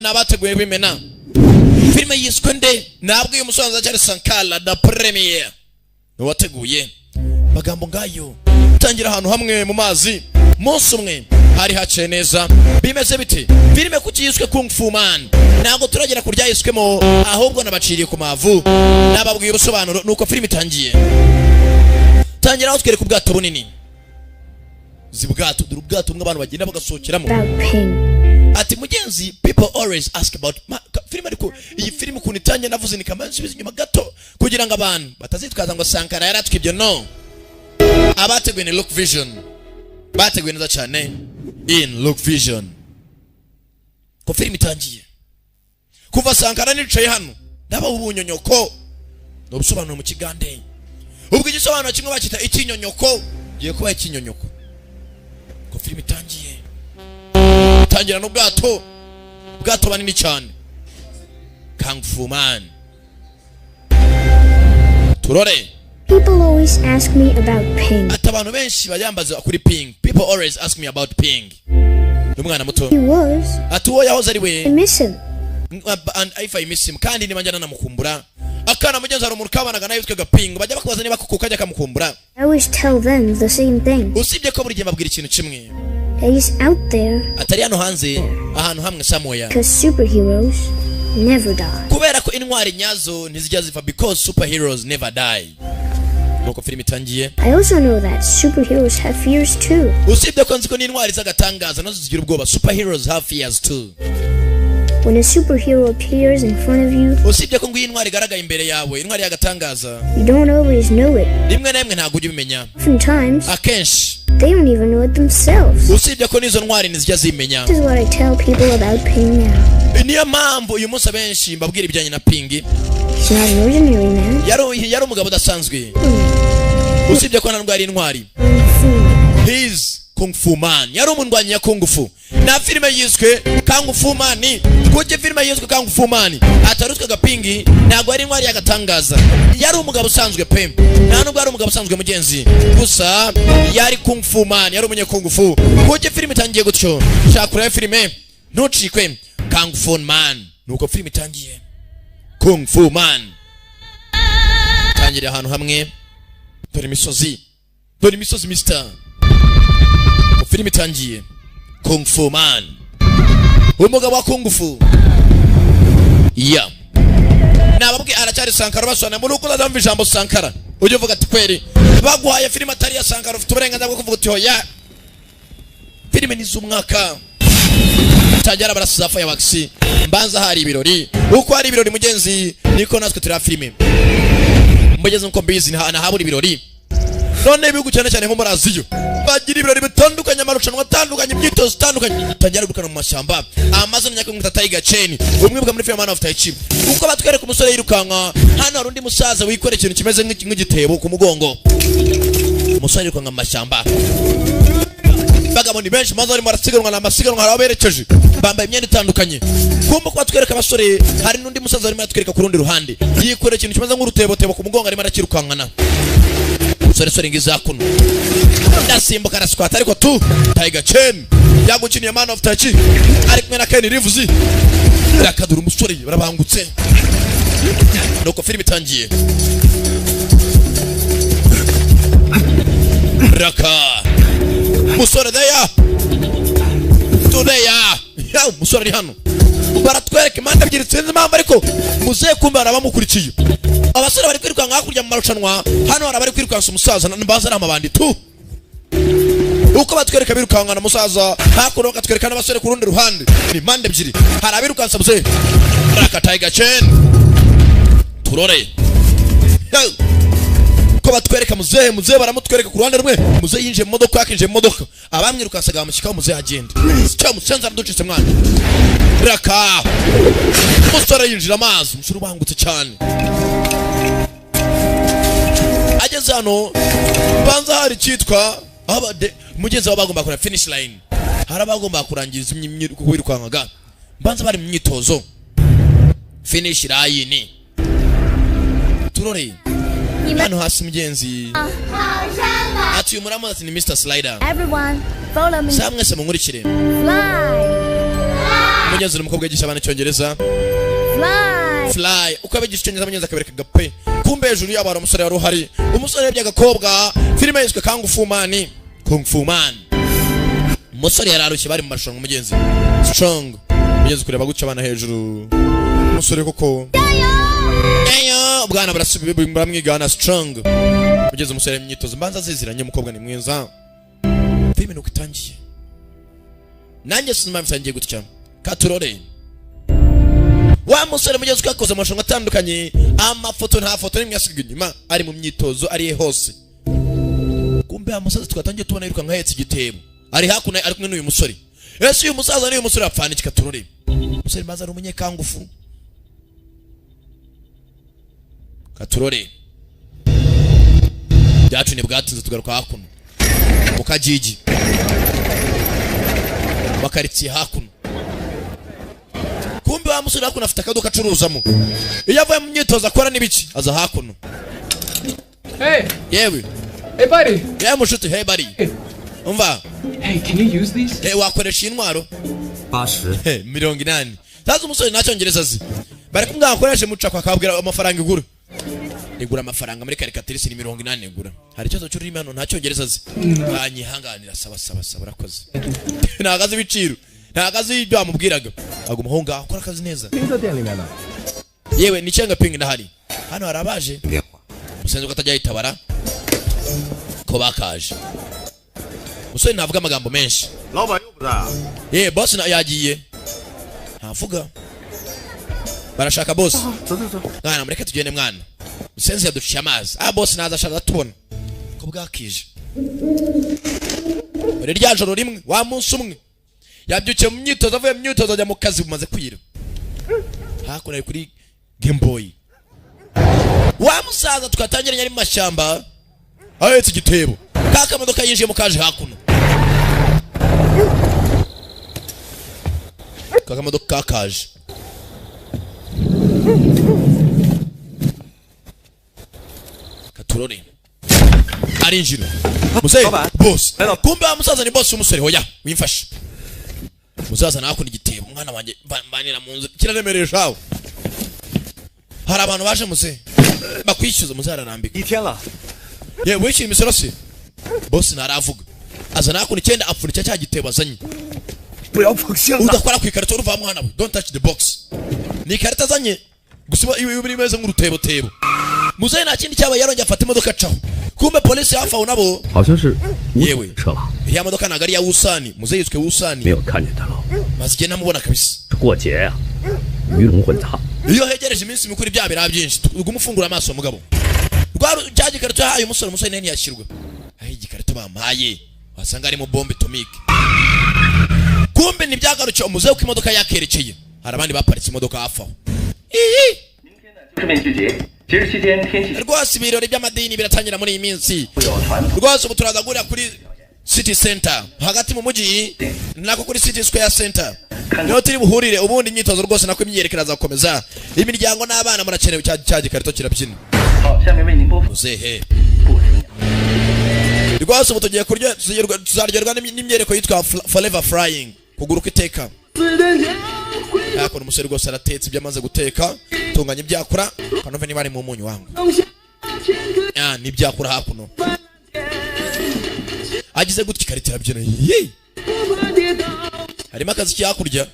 N'abateguye bimena filime yiswe nde? Ntabwo uyu musobanuzi cyari Sankara da Premier wateguye. Magambo ngayo, tangira ahantu hamwe mu mazi. Munsi umwe hari haciye neza. Bimeze bite? Filime kuki yiswe Kung Fu Man? Ntabwo turagera ku ryayiswemo, ahubwo nabaciriye ku mavu, nababwiye ubusobanuro. Nuko filime itangiye, tangira aho twereka ubwato bunini. Zi bwato, dore ubwato bumwe abantu bagenda bagasohokeramo. About Ping. Ati mugenzi, people always ask about filime. Ariko iyi filime ukuntu itangiye, navuze ni kamara nsubiza inyuma gato kugira ngo abantu batazitwaza ngo Sankara yaratwibye. No abateguye ni Look Vision, bateguye neza cyane in Look Vision. Ko filime itangiye, kuva Sankara nicaye hano ndaba ubunyonyoko, ni ubusobanuro mu Kigande. Ubwo igisobanuro kimwe bakita ikinyonyoko, giye kuba ikinyonyoko. Ko filime itangiye, tangira n'ubwato, ubwato banini cyane. Kung Fu Man, turore. People always ask me about Ping. Ati abantu benshi bayambaza kuri Ping. People always ask me about Ping. Ni umwana muto. He was. Ati uwo yahoze ari we. I miss him. And if I miss him, kandi niba njyana namukumbura. Akana mugenzi, hari umuntu kabanaga nawe witwaga Ping. Bajya bakubaza niba kuko kajya kamukumbura. I always tell them the same thing. Usibye ko buri gihe mbabwira ikintu kimwe. That he's out there Atari hano hanze ahantu hamwe somewhere. because superheroes never die. Kubera ko intwari nyazo ntizijya zipfa, because superheroes never die. Nuko filime itangiye. I also know that superheroes have fears too. Usibye ko nzi ko n'intwari z'agatangaza nazo zigira ubwoba. Superheroes have fears too. When a superhero appears in front of you, Usibye ko ngo iyo intwari igaragaye imbere yawe, intwari y'agatangaza, you don't always know it. rimwe na rimwe ntabwo ujya ubimenya. Oftentimes, Akenshi they don't even know it themselves. usibye ko n'izo ntwari ntizijya zimenya. This is what I tell people about Ping now. Niyo mpamvu uyu munsi abenshi mbabwira ibijyanye na Ping. He's not an ordinary man. Yari umugabo udasanzwe, usibye ko nta nubwo yari intwari. Kung Fu. He's Kung Fu Man, yari umundwanyi ya Kung Fu. Na filime yiswe Kung Fu Man. Kuki filime yiswe Kung Fu Man? Atarutwaga Pingi, ntabwo yari intwari y'agatangaza, yari umugabo usanzwe pe. Nta nubwo yari umugabo usanzwe mugenzi, gusa yari Kung Fu Man, yari umunye Kung Fu. Kuki filime itangiye gutyo? Shaka kureba filime, ntucikwe. Kung Fu Man, nuko filime itangiye. Kung Fu Man tangiriye ahantu hamwe. Dore imisozi, dore imisozi mister. Filime itangiye, Kung Fu Man, umugabo wa Kung Fu. Ya nababwiye, aracyari Sankara. Basobanura muri uko uzazamva ijambo Sankara, ujye uvuga ati kweri baguhaye filime atari iya Sankara, ufite uburenganzira bwo kuvuga uti hoya. Filime ni iz'umwaka. Tangira barasiza fireworks, mbanza hari ibirori. Uko hari ibirori mugenzi, niko natwe tureba filime mugeze. Nkuko mbizi, ntahabura ibirori. None ibihugu cyane cyane nko muri Aziya bagira ibirori bitandukanye, amarushanwa atandukanye, imyitozo itandukanye. Tangira gukana mu mashyamba Amazon, nyakumwita Tiger Chain, umwibuka muri film Man of Tai Chi. Uko batwereka umusore yirukanka, hano hari undi musaza wikoreye ikintu kimeze nk'igitebo ku mugongo. Umusore yirukanka mu mashyamba, bagabo ni benshi maze barimo barasiganwa. Ni amasiganwa, hari aho berekeje, bambaye imyenda itandukanye. Kumva ko batwereka abasore, hari n'undi musaza arimo aratwereka ku rundi ruhande, yikoreye ikintu kimeze nk'urutebotebo ku mugongo, arimo arakirukankana. Umusore sore ngiza kuno, ndasimbuka, arasquat, ariko tu Tiger Chain yagukiniye Man of Tai Chi, ari kumwe na Ken Reeves. Rakadura umusore, barabangutse. Nuko filime itangiye. Raka musore there tureya ya umusore ari hano, baratwereka impande ebyiri, sinzi impamvu, ariko muzehe kumbe hari abamukurikiye. Abasore bari kwirukanka hakurya mu marushanwa, hano hari abari kwirukansa umusaza, mbaza ari amabandi tu. Uko batwereka birukankana umusaza hakuno, bakatwereka n'abasore ku rundi ruhande, ni impande ebyiri, hari abirukansa muzehe. Raka Tiger Chain, turore. Yo! Ko batwereka muzehe, muzehe baramutwereka ku ruhande rumwe. Muzehe yinjiye mu modoka, yakinjiye mu modoka, abamwirukansaga bamushyikaho. Muzehe agenda cyo musenza araducitse mwana. Raka umusore yinjira amazi, umusore ubangutse cyane. Ageze hano, banza hari icyitwa aho mugenzi wabo bagomba kureba finish line, hari abagomba kurangiza wirukankaga, mbanza bari mu myitozo, finish line. Turore hano hasi mugenzi. Ati uyu muramu, ati ni Mr Slider. Everyone, follow me. Sa mwese munkurikire. Fly. Mugenzi, umukobwa yigisha abana Icyongereza. Fly. Fly. Uko abigisha Icyongereza, mugenzi, akabereka gape. Kumbe hejuru yabo hari umusore wari uhari. Umusore yarebye agakobwa. Filime yiswe Kung Fu Man. Kung Fu Man. Umusore yari arushye, bari mu marushanwa, mugenzi. Strong, mugenzi, kureba gutya abana hejuru. Umusore koko. Eyo, ubwana baramwigana strong. Mugenzi, umusore mu myitozo mbanza aziziranye, umukobwa ni mwiza. Filime nuko itangiye. Nanjye sinzi impamvu itangiye gutya. Katurore. Wa musore, mugenzi, uko yakoze amarushanwa atandukanye, amafoto, nta foto n'imwe yasigaye inyuma, ari mu myitozo, ari hose. Kumbe wa musaza twatangiye tubona yirukanka ahetse igitebo ari hakuno, ari kumwe n'uyu musore. Ese uyu musaza n'uyu musore apfana iki? Katurore. Umusore maze ari umunyekangufu. Katurore. Byacu ntibwatinze, tugaruka hakuno mu kajiji mu karitsiye hakuno. Kumbe wa musore hakuno afite akaduka acuruzamo. Iyo avuye mu myitozo akora n'ibiki, aza hakuno. Hey, Yewe. Hey, buddy. Yewe mushuti, hey buddy, umva. Hey, can you use these? Hey, wakoresha iyi ntwaro? 80。 Hey, 80. Sasa umusore nta Cyongereza azi, bari kumubwira akoreshe mucako, akabwira amafaranga igura. Igura amafaranga muri karikatirisi ni 80 igura. Hari ikibazo cy'ururimi hano, nta Cyongereza azi. Banyihanganira, saba saba saba, urakoze. Ntabwo azi ibiciro, ntabwo azi ibyo bamubwiraga, aguma aho ngaho akora akazi neza. 冰在店里面呢。 Yewe, ni cyenga pingi ndahari. Hano hari abaje. 电话。 Musenzi ko atajya yitabara ko bakaje. Umusore ntavuga amagambo menshi. 老板又不在啊？ Ye boss na yagiye, ntavuga. Barashaka boss. 走走走。 Mwana, mureke tugende mwana. Musenzi yaduciye amazi. Ah, boss naza ashaka tubona ko bwakije. Muri rya joro rimwe, wa munsi umwe yabyukiye mu myitozo, avuye mu myitozo ajya mu kazi, bumaze kwira. Hakuno ari kuri Game Boy. Wa musaza twatangiranye ari mu mashyamba ahetse igitebo, ka kamodoka yinjiyemo kaje hakuno, ka kamodoka kakaje. Katurore. Arinjira muzehe. Boss. Kumbe wa musaza ni boss w'umusore. Hoya, wimfashe musaza, nakunda igitebo umwana wanjye mbanira mu nzu kiraremereye shawe. Hari abantu baje muzehe bakwishyuza. Muzehe ararambika. 一天了， Yewe, wishyuye imisoro se? Boss ntaravuga, aza nakunda icyenda, apfundikira cya gitebo azanye. 不要碰箱子。 Udakora ku ikarito, uruva mwana we. Don't touch the box. Ni ikarito azanye gusa iba imeze nk'urutebotebo. Muzehe nta kindi cyabaye, yarongeye afata imodoka acaho. Kumbe polisi hafi aho nabo. 好像是吴 Yewe. 车吧？ Iriya modoka ntabwo ari iya Wusani. Muzehe yiswe Wusani. 没有看见他了。 Maze igihe ntamubona kabisa. 这过节呀、鱼龙混杂。 Iyo hegereje iminsi mikuru ibyaha biraba byinshi. Ugume ufungura amaso mugabo. Cya gikarito yahaye umusore, umusore nawe ntiyashyirwa aho. Igikarito bamuhaye wasanga harimo bombe atomike. Kumbe ntibyagarukiye umuzehe uko imodoka yakerekeye, hari abandi baparitse imodoka hafi aho. Iyi! 就是面具节。节日期间天气 Rwose ibirori by'amadini biratangira muri iyi minsi. 会有传统 Rwose ubu turaza guhurira kuri city center hagati mu mujyi, nako kuri city square center niho turi buhurire. Ubundi imyitozo rwose, nako imyiyerekano irazakomeza. Imiryango n'abana murakenewe. Cya gikarito kirabyina. 好，下面为您播放 Muzehe. 不停。 Rwose ubu tugiye kurya, tuzaryoherwa n'imyereko yitwa forever flying, kuguruka iteka. Hakuno umusore rwose aratetse ibyo amaze guteka, tunganya ibyakura kanove niba ari mu munyu wangu. Ah, n'ibyakura. Hakuno agize gutya ikarita irabyina. Yeee! Harimo akazi hakurya.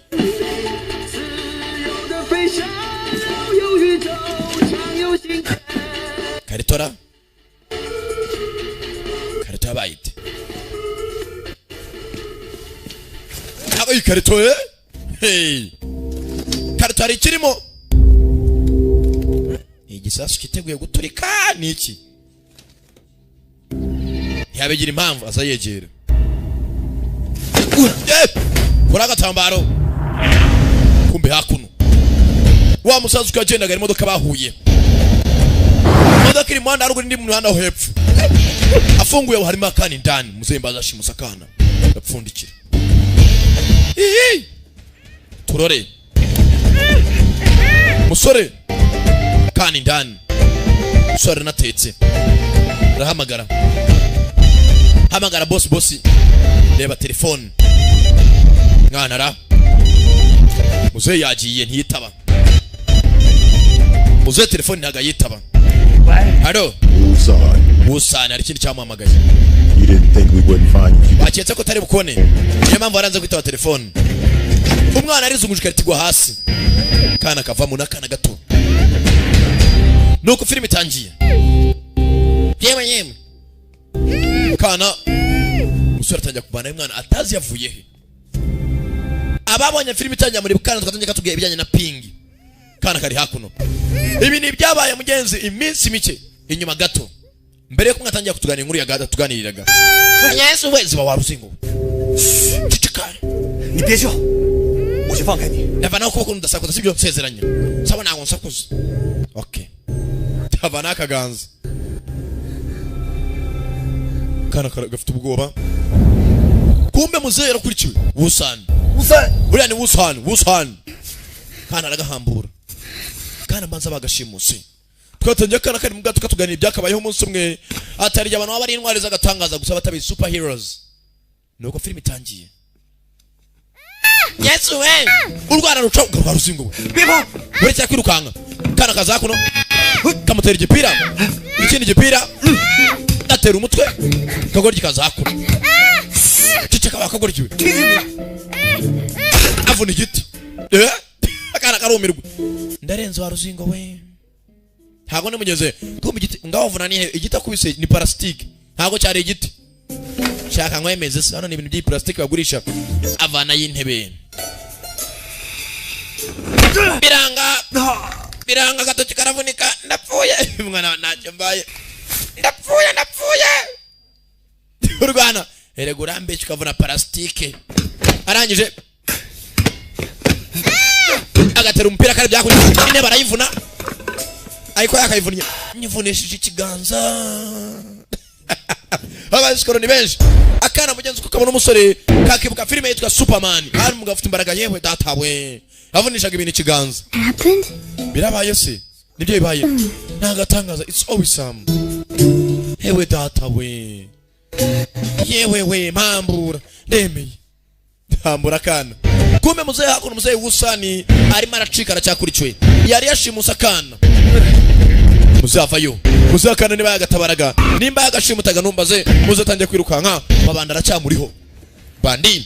Karitora, karito yabaye ite? Ntabwo iyi karito, eh? Hey! Karito hari ikirimo, ni igisasu cyiteguye guturika. Ni iki? Ntiyabigira impamvu, aza yegera. Eh! Kuri agatambaro. Kumbe hakuno wa musaza uko yagendaga, imodoka bahuye, imodoka iri mu muhanda haruguru, indi mu muhanda wo hepfo. Afunguye, harimo akana indani. Muzehe mbaza ashimusa akana, apfundikira. Iyi turore musore kana indani. Musore aranatetse, arahamagara, hamagara boss. Boss reba telefone mwana ra. Muzehe yagiye, ntiyitaba. Muzehe telefone ntabwo ayitaba. Halo. Wusan, Wusani, hari ikindi cyamuhamagaye. you didn't think we wouldn't find you. Baketse ko utari bukone, niyo mpamvu waranze kwitaba telefone. Umwana arizunguje ikarita igwa hasi, kana kavamo n'akana gato. Nuko filime itangiye. Yemwe yemwe, kana umusore atangira kuvana umwana atazi yavuye he. Ababonye filime itangira muri kana twatangiye katubwiye ibijyanye na pingi. Kana kari hakuno. Ibi ni ibyabaye mugenzi iminsi mike inyuma gato mbere yuko mwatangira kutuganira inkuru ya tuganiriraga. Yesu we, ziba waruzingo, ceceka. 你别叫，我就放开你。 Ndavanaho ukuboko ndasakuza, sibyo? Nsezeranya saba, ntabwo nsakuza. Okay, ndavanaho akaganza. Kana gafite ubwoba. Kumbe muzehe yarakurikiwe. Wusani. 吴三， Buriya ni Wusani. Wusani kana aragahambura. Kana mbanza bagashimuse. Twatangiye akana kari mu bwato katuganira ibyakabayeho umunsi umwe, atari abantu baba ari intwari z'agatangaza gusa, batabizi, super heroes. Nuko filime itangiye. Yesu we, urwana ruca rwa ruzingo we. 别跑！ Uretse kwirukanka, kana kaza kuno kamutera igipira, ikindi gipira gatera umutwe kagoryi kaza hakuno. Ceceka wakagoryi we. Avuna igiti. Eh, akana karumirwa. Ndarenze wa ruzingo we, ntabwo nimugeze kumva igiti ngaho vuna nihe. Igiti akubise ni parasitike, ntabwo cyari igiti. Shaka nkwemeze se, hano ni ibintu by'iyi bagurisha. Avana y'intebe, biranga biranga, agatoki karavunika. Ndapfuye mwana, ntacyo mbaye, ndapfuye ndapfuye. Urwana erega urambeshya ukavuna parasitike. Arangije agatera umupira kari byakuye intebe arayivuna, ariko yakayivunnye nyivunishije ikiganza. Abasikoro ni benshi. Akana mugenzi uko kabona umusore kakibuka filime yitwa Superman, hari umugabo ufite imbaraga. Yewe data we, avunishaga ibintu ikiganza. Happened? Birabaye se? Nibyo bibaye, nagatangaza. It's awesome. Hewe data we, yewe we, mpambura, ndemeye, mpambura akana. Kumbe muzehe hakuno, muzehe Wusani arimo aracika, aracyakurikiwe, yari yashimuse akana. Muzehe avayo. Muzehe akana niba yagatabaraga, nimba yagashimutaga, numbaze. Muzehe atangiye kwirukanka, mabanda aracyamuriho bandi.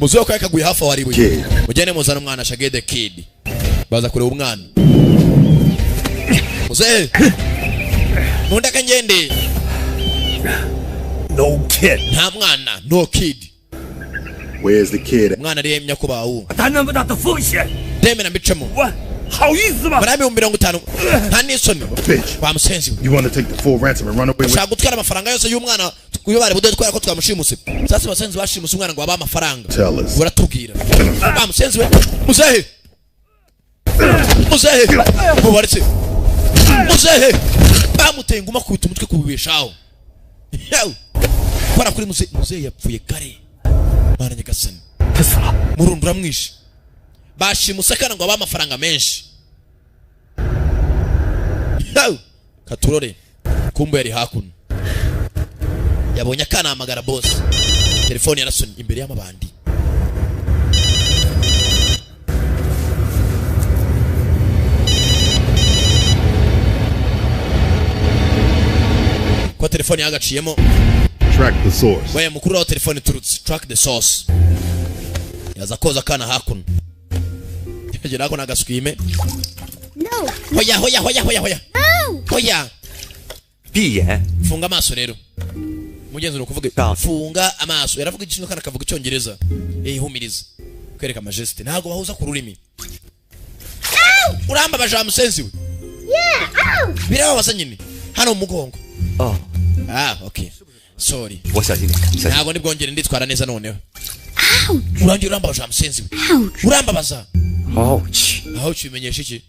Muzehe ko yakaguye hafi aho ari we. Mugende muzana umwana shagede kid. Baza kureba umwana. Muzehe, mundeke ngende. No kid， Nta mwana, no kid. Where's the kid? Umwana ariyemya ko bawu. 担那么大的风险， Ndemera mbicemo. 我好意思吗？ Muri 50,000, nta n'isoni? Bitch. Wa musenzi we. You want to take the full ransom and run away with Ushaka gutwara amafaranga yose y'umwana iyo bari buduhe twara ko twamushimuse? Sasa abasenzi bashimuse umwana ngo babahe amafaranga. Tell us. Uratubwira wa musenzi we. Muzehe, muzehe mubaretse. Muzehe bamuteye inguma, akubita umutwe kubibeshaho. Yawe kora kuri muzehe. Muzehe yapfuye kare. Bana nyagasani. 他死了， Murundi uramwishe. Bashimuse akana ngo babahe amafaranga menshi. Yawe katurore. Kumbe yari hakuno, yabonye akana, ahamagara boss. Telefone yarasonye imbere y'amabandi. Ko telefone yagaciyemo. Track the source. We mukuru aho telefone iturutse, track the source. Yaza koza akana hakuno, yagera hakuno agaswime. No. Hoya hoya hoya hoya hoya. No. Hoya. 闭眼， Funga amaso rero mugenzi, ni ukuvuga funga amaso. Yaravuga igishinwa kandi akavuga icyongereza. Yihumiriza kwereka majesté, ntabwo bahuza ku rurimi. Urambabaje wa musenzi we. Yeah. Ow. Birababaza nyine hano mu mugongo. 哦， Ah, okay, sorry. 我小心点，小心。 Ntabwo nibwongere, nditwara neza noneho. Urangiye urambabaje wa musenzi we. Ouch. Urambabaza. 好奇， Aho ukimenyesha iki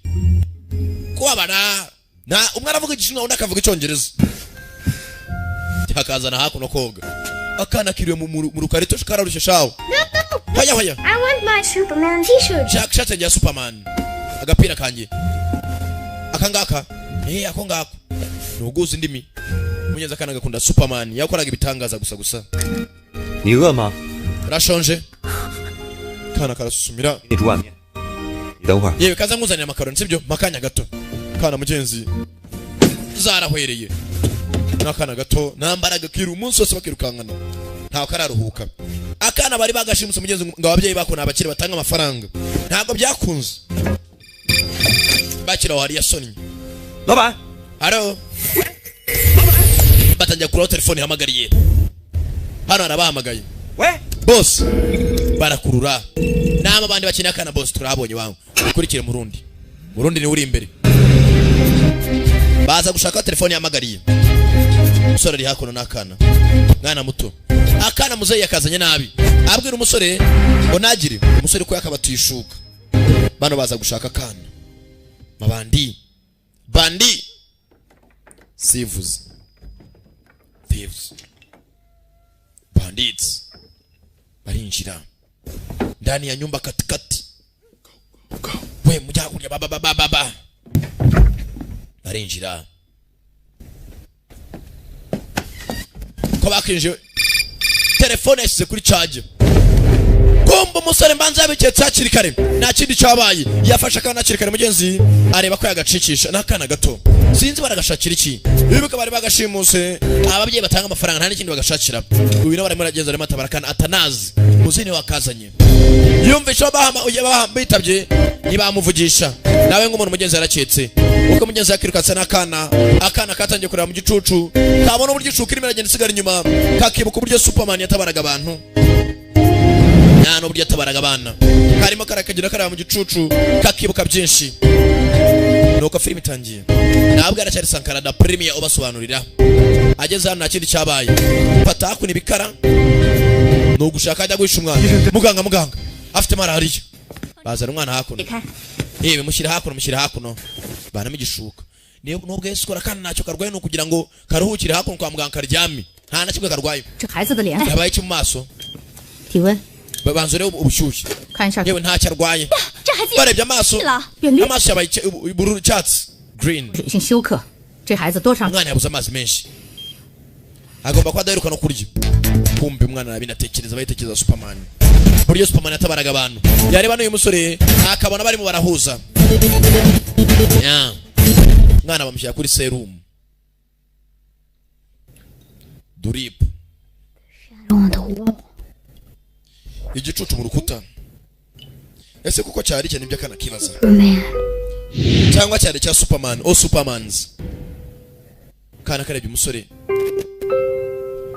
kubabara na umwe aravuga igishinwa undi akavuga icyongereza, akazana hakuno koga. Akana kiriwe mu rukarito, kararushye shawo. No. Hoya hoya. I want my Superman t-shirt. Shaka ishati yanjye ya Superman, agapira kanjye aka ngaka. Eh, ako ngako ni uguza indimi mugenzi. Akana gakunda Superman, yakoraga ibitangaza gusa gusa. 你饿吗？ Urashonje? Kana karasusumira. 给你煮碗面。等会儿， Yewe, kaza nkuzanira amakaroni, sibyo? Makanya gato. Kana mugenzi zarahwereye n'akana gato, nta mbaraga, kira umunsi wose bakirukankana, ntawe kararuhuka. Akana bari bagashimuse mugenzi ngo ababyeyi bako ni abakire batanga amafaranga, ntabwo byakunze. Bakira aho hari yasonnye. 老板， Haro batangira kuraho telefone ihamagariye hano, harabahamagaye. 喂， Boss barakurura nama abandi bakeneye akana. Boss turahabonye, wangu ukurikire murundi, murundi niwe uri imbere. Baza gushaka telefone yahamagariye. Umusore ari hakuno n'akana, mwana muto. Akana muzeyi yakazanye nabi, abwira umusore ngo ntagire umusore ko yakabatuye ishuka. Bano baza gushaka akana. Mabandi bandi sivuze, thieves, bandits barinjira ndani ya nyumba katikati. We mujya hakurya, ba ba ba ba ba ba barinjira ko bakinjiye, telefone yashyize kuri charge. Kumva umusore mbanza yabiketse hakiri kare, nta kindi cyabaye, yafashe akana hakiri kare mugenzi, areba ko yagacikisha. N'akana gato, sinzi baragashakira iki. Bibuka bari bagashimuse ababyeyi batanga amafaranga, nta n'ikindi bagashakira. Uyu nawe arimo aragenda, arimo atabara akana atanazi muzini wakazanye. Yumvisha bahama bitabye, ntibamuvugisha nawe nk'umuntu. Mugenzi yaraketse ubwo mugenzi yakirukatse n'akana. Akana katangiye kureba mu gicucu, kabona uburyo ishuka irimo iragenda isigara inyuma, kakibuka uburyo Superman yatabaraga abantu, nta n'uburyo yatabaraga abana. Karimo karakagenda kareba mu gicucu, kakibuka byinshi. Nuko filime itangiye, ntabwo aracyari Sankara da Premier ubasobanurira. Ageze hano, nta kindi cyabaye, fata hakuno ibikara ni ugushaka ajya guhisha umwana. Muganga, muganga, afite malariya. Bazana umwana hakuno. Yewe, mushyira hakuno, mushyira hakuno, banamo igishuka. Niyo nubwo Yesu ukora kandi ntacyo karwaye, ni ukugira ngo karuhukire hakuno kwa muganga karyame, nta na kimwe karwaye. 这孩子的脸， Yabaye iki mu maso? 体温， Babanza urebe ubushyuhe. 看一下。 Yewe, ntacyo arwaye. 这孩子 Barebye amaso, 了，变绿， amaso yabaye ubururu, icyatsi, green. 水性休克，这孩子多长？ Umwana yabuze amazi menshi, agomba kuba adaheruka no kurya. Kumbe umwana arabinatekereza, bayitekereza Superman, uburyo Superman yatabaraga abantu. Yareba n'uyu musore akabona barimo barahuza. Ya. Umwana bamushyira kuri serumu, drip. On the wall. Igicucu mu rukuta, ese kuko cyari icyo? Nibyo akana kibaza. Superman. Cyangwa cyari cya Superman o supermans? Kana karebye umusore,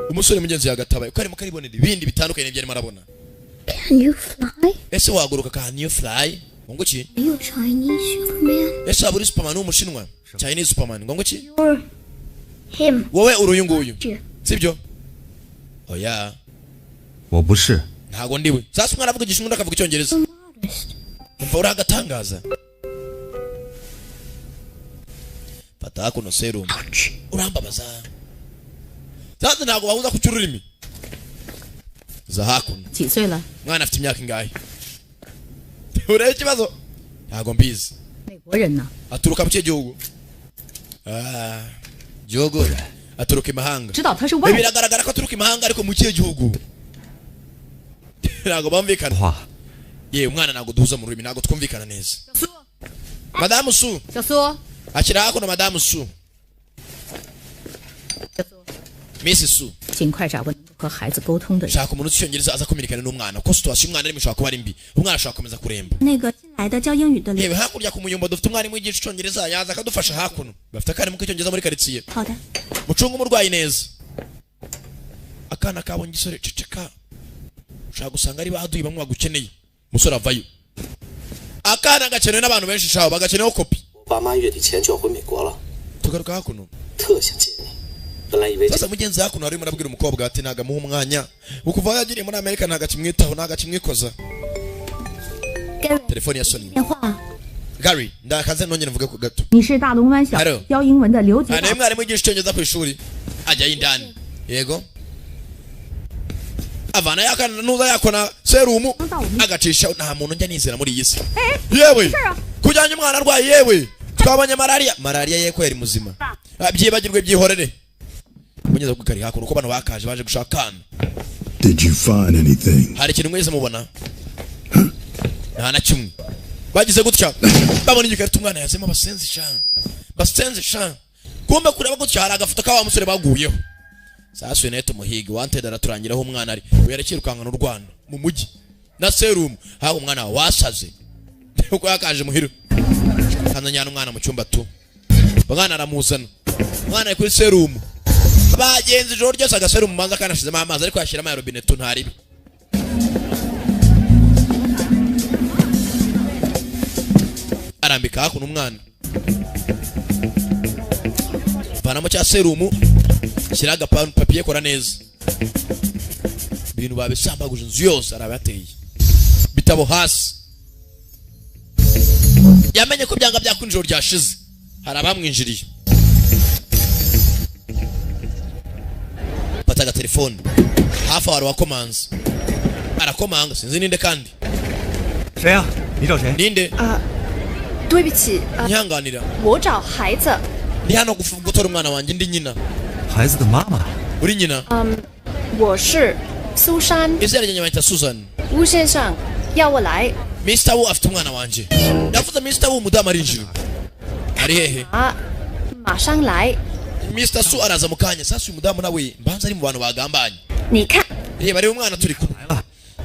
umusore mugenzi yagatabaye, karimo karibonera ibindi bitandukanye n'ibyo arimo arabona. Can you fly? Ese waguruka? Can you fly? Ngo iki? Are you a Chinese Superman? Ese waba uri Superman w'umushinwa, Chinese Superman? Ngo iki? You're him. Wowe uri uyu nguyu? Yeah. Sibyo? Oya. 我不是， Ntago ndiwe. Sasa umwana avuga igishinwa, undi akavuga icyongereza. Modest. Umva uri agatangaza. Fata hakuno serumu. Urambabaza. Sasa ntabwo bahuza ku cy'ururimi. Za hakuno. 几岁了？ Mwana afite imyaka ingahe? Urebe ikibazo, ntabwo mbizi. 美国人呢？ Aturuka mu kihe gihugu? Ah, gihugu aturuka imahanga. 知道他是外国。 Biragaragara ko aturuka imahanga, ariko mu kihe gihugu ntabwo bumvikana. 话 Yewe umwana, ntabwo duhuza mu rurimi, ntabwo twumvikana neza. Madamu Su. 小苏， Akira hakuno, madamu Su. 小苏， Miss Su. 尽快找个能够和孩子沟通的人。 Shaka umuntu uzi icyongereza aza kuminikana n'umwana, kuko situation umwana arimo ishobora kuba ari mbi, umwana ashobora gukomeza kuremba. 那个新来的教英语的刘， Yewe, hakurya ku muyumbo dufite umwarimu wigisha icyongereza, yaza akadufasha. Hakuno bafite akarimu k'icyongereza muri karitsiye. 好的， Mucunge umurwayi neza. Akana kabonye igisore. Ceceka, ushobora gusanga ari baduyi bamwe bagukeneye. Umusore avayo, akana gakenewe n'abantu benshi, shaho bagakeneyeho kopi. 我爸妈月底前就要回美国了， Tugaruka hakuno. 特想见你。本来以为这 Sasa mugenzi hakuno arimo arabwira umukobwa ati ntago amuha umwanya, ukuva aho yagiriye muri Amerika ntago akimwitaho, ntago akimwikoza. Gary. Telefoni ya Sony. 电话。 Gary, ndakaze nongere mvuge ku gato. 你是大龙湾小 Hello. 教英文的刘杰 Ah, nawe mwarimu wigisha icyongereza ku ishuri ajyayo indani. Yego, avana yakana nuza yakona serumu agacisha. Nta muntu njya nizera muri iyi si. Yewe, kujyanye umwana arwaye, yewe twabonye malariya, malariya ye ko yari muzima. Ah, byibagirwe, byihorere. Munyeza ku kari hakuno uko bano bakaje baje gushaka akana. Did you find anything? Hari ikintu mwese mubona? Nta na kimwe. Bagize gutya babona igikarito umwana yazemo. Basenzi sha, basenzi sha. Kumbe kureba gutya hari agafoto ka wa musore baguyeho. Sasa uyu nawe tumuhige wanted, araturangiraho umwana ari. Uyu arakirukankana u Rwanda mu mujyi na serumu haho umwana wasaze uko yakaje muhira. Kandi njyana umwana mu cyumba tu, umwana aramuzana. Umwana ari kuri serumu, bagenzi ijoro ryose agaserumu manza kanashizemo amazi, ariko yashyiramo ya robine tu, ntaribi. Arambika hakuno umwana, vanamo cya serumu, shyira agapapiye, kora neza ibintu babisambaguje inzu yose. Arabateye bitabo hasi, yamenye ko byanga byakunjoro ryashize hari abamwinjiriye. Fata agatelefone hafi aho hari uwakomanze, arakomanga sinzi ninde kandi. 谁呀？你找谁？ Ninde? 对不起， Nyihanganira. 我找孩子。 Ndi hano gutora umwana wanjye, ndi nyina. 孩子的妈妈。 Uri nyina? 我是苏珊。 Izina ryanjye banyita Susan. 吴先生要我来 Mr. Wu afite umwana wanjye. Yavuze Mr. Wu, umudamu arinjira. Ari hehe? 啊，马上来。 Mr. Su araza mu kanya. Sasa uyu mudamu nawe mbanza ari mu bantu bagambanye. 你看， Reba reba umwana turi kumwe.